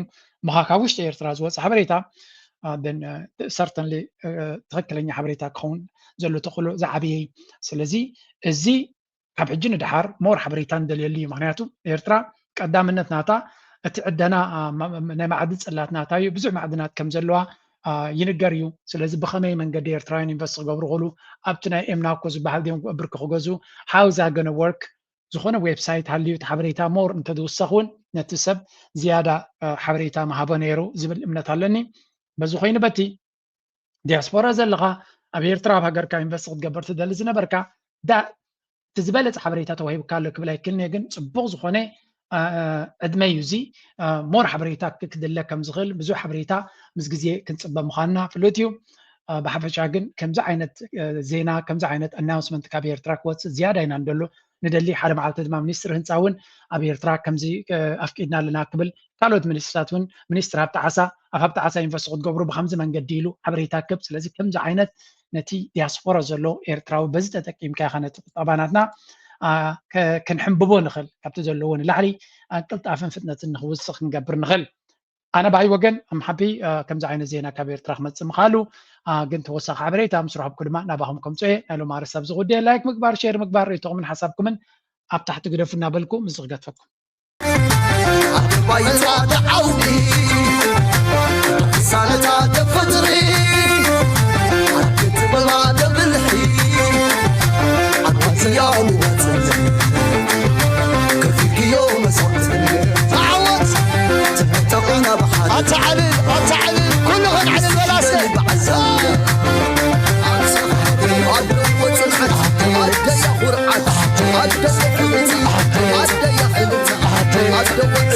ምኻ ካብ ውሽጢ ኤርትራ ዝወፀ ሓበሬታ ሰርተንሊ ትኽክለኛ ሓበሬታ ክኸውን ዘሎ ተኽእሎ ዝዓበየ እዩ። ስለዚ እዚ ካብ ሕጂ ንድሓር ሞር ሓበሬታ ንደልየሉ እዩ። ምክንያቱ ኤርትራ ቀዳምነት ናታ እቲ ዕደና ናይ ማዕድን ፅላት ናታ እዩ። ብዙሕ ማዕድናት ከም ዘለዋ ይንገር እዩ። ስለዚ ብኸመይ መንገዲ ኤርትራውያን ኢንቨስት ክገብሩ ክእሉ ኣብቲ ናይ ኤምናኮ ዝበሃል ድዮም ብርኪ ክገዝኡ how is that gonna work? ዝኾነ ዌብሳይት ሃልዩ እቲ ሓበሬታ ሞር እንተዝውሰኽ እውን ነቲ ሰብ ዝያዳ ሓበሬታ ምሃቦ ነይሩ ዝብል እምነት ኣለኒ። በዚ ኮይኑ በቲ ዲያስፖራ ዘለኻ ኣብ ኤርትራ ኣብ ሃገርካ ኢንቨስት ክትገብር ትደሊ ዝነበርካ እቲ ዝበለፀ ሓበሬታ ተዋሂቡካ ኣሎ ክብል ኣይክልኒ ግን ፅቡቕ ዝኾነ ዕድመ እዩ እዚ። ሞር ሓበሬታ ክድለ ከም ዝኽእል ብዙሕ ሓበሬታ ምስ ግዜ ክንፅበ ምዃንና ፍሉጥ እዩ። ብሓፈሻ ግን ከምዚ ዓይነት ዜና ከምዚ ዓይነት ኣናውንስመንት ካብ ኤርትራ ክወፅእ ዝያዳ ኢና ንደሎ ንደሊ። ሓደ መዓልቲ ድማ ሚኒስትር ህንፃ እውን ኣብ ኤርትራ ከምዚ ኣፍቂድና ኣለና ክብል ካልኦት ሚኒስትርታት እውን ሚኒስትር ሃብቲ ዓሳ ኣብ ሃብቲ ዓሳ ኢንቨስት ክትገብሩ ብከምዚ መንገዲ ኢሉ ሓበሬታ ክብ። ስለዚ ከምዚ ዓይነት ነቲ ዲያስፖራ ዘሎ ኤርትራዊ በዚ ተጠቂምካ ኢኻ ነቲ ቁጠባ ናትና ክንሕንብቦ ንኽእል ካብቲ ዘለዎ ንላዕሊ ቅልጣፍን ፍጥነትን ንክውስኽ ክንገብር ንኽእል። ኣነ ብኣይ ወገን ኣምሓቢ ከምዚ ዓይነት ዜና ካብ ኤርትራ ክመፅእ ምኻሉ ግን ተወሳኺ ሓበሬታ ምስ ረኸብኩ ድማ ናባኹም ከምፅኦ እየ። ናይ ሎማ ርሳብ ዝጉዳይ ላይክ ምግባር ሼር ምግባር ርእይቶኹምን ሓሳብኩምን ኣብ ታሕቲ ግደፉ እናበልኩ ምስዚ ክገድፈኩም። ኣባይ ጻዕዳ ዓውዲ ሳለታ ደፈትሪ ኣርክት በላ ደብልሒ ኣባትያ ንወፅል ከፊልክዮ መስዋዕት ተዓወት ተጠቕና ብሓደ ኣተዓልል ኣተዓልል ኩሉ ኸንዓልል በላሰ በዓዛ ኣደ ኣደ ኣደ ኣደ ኣደ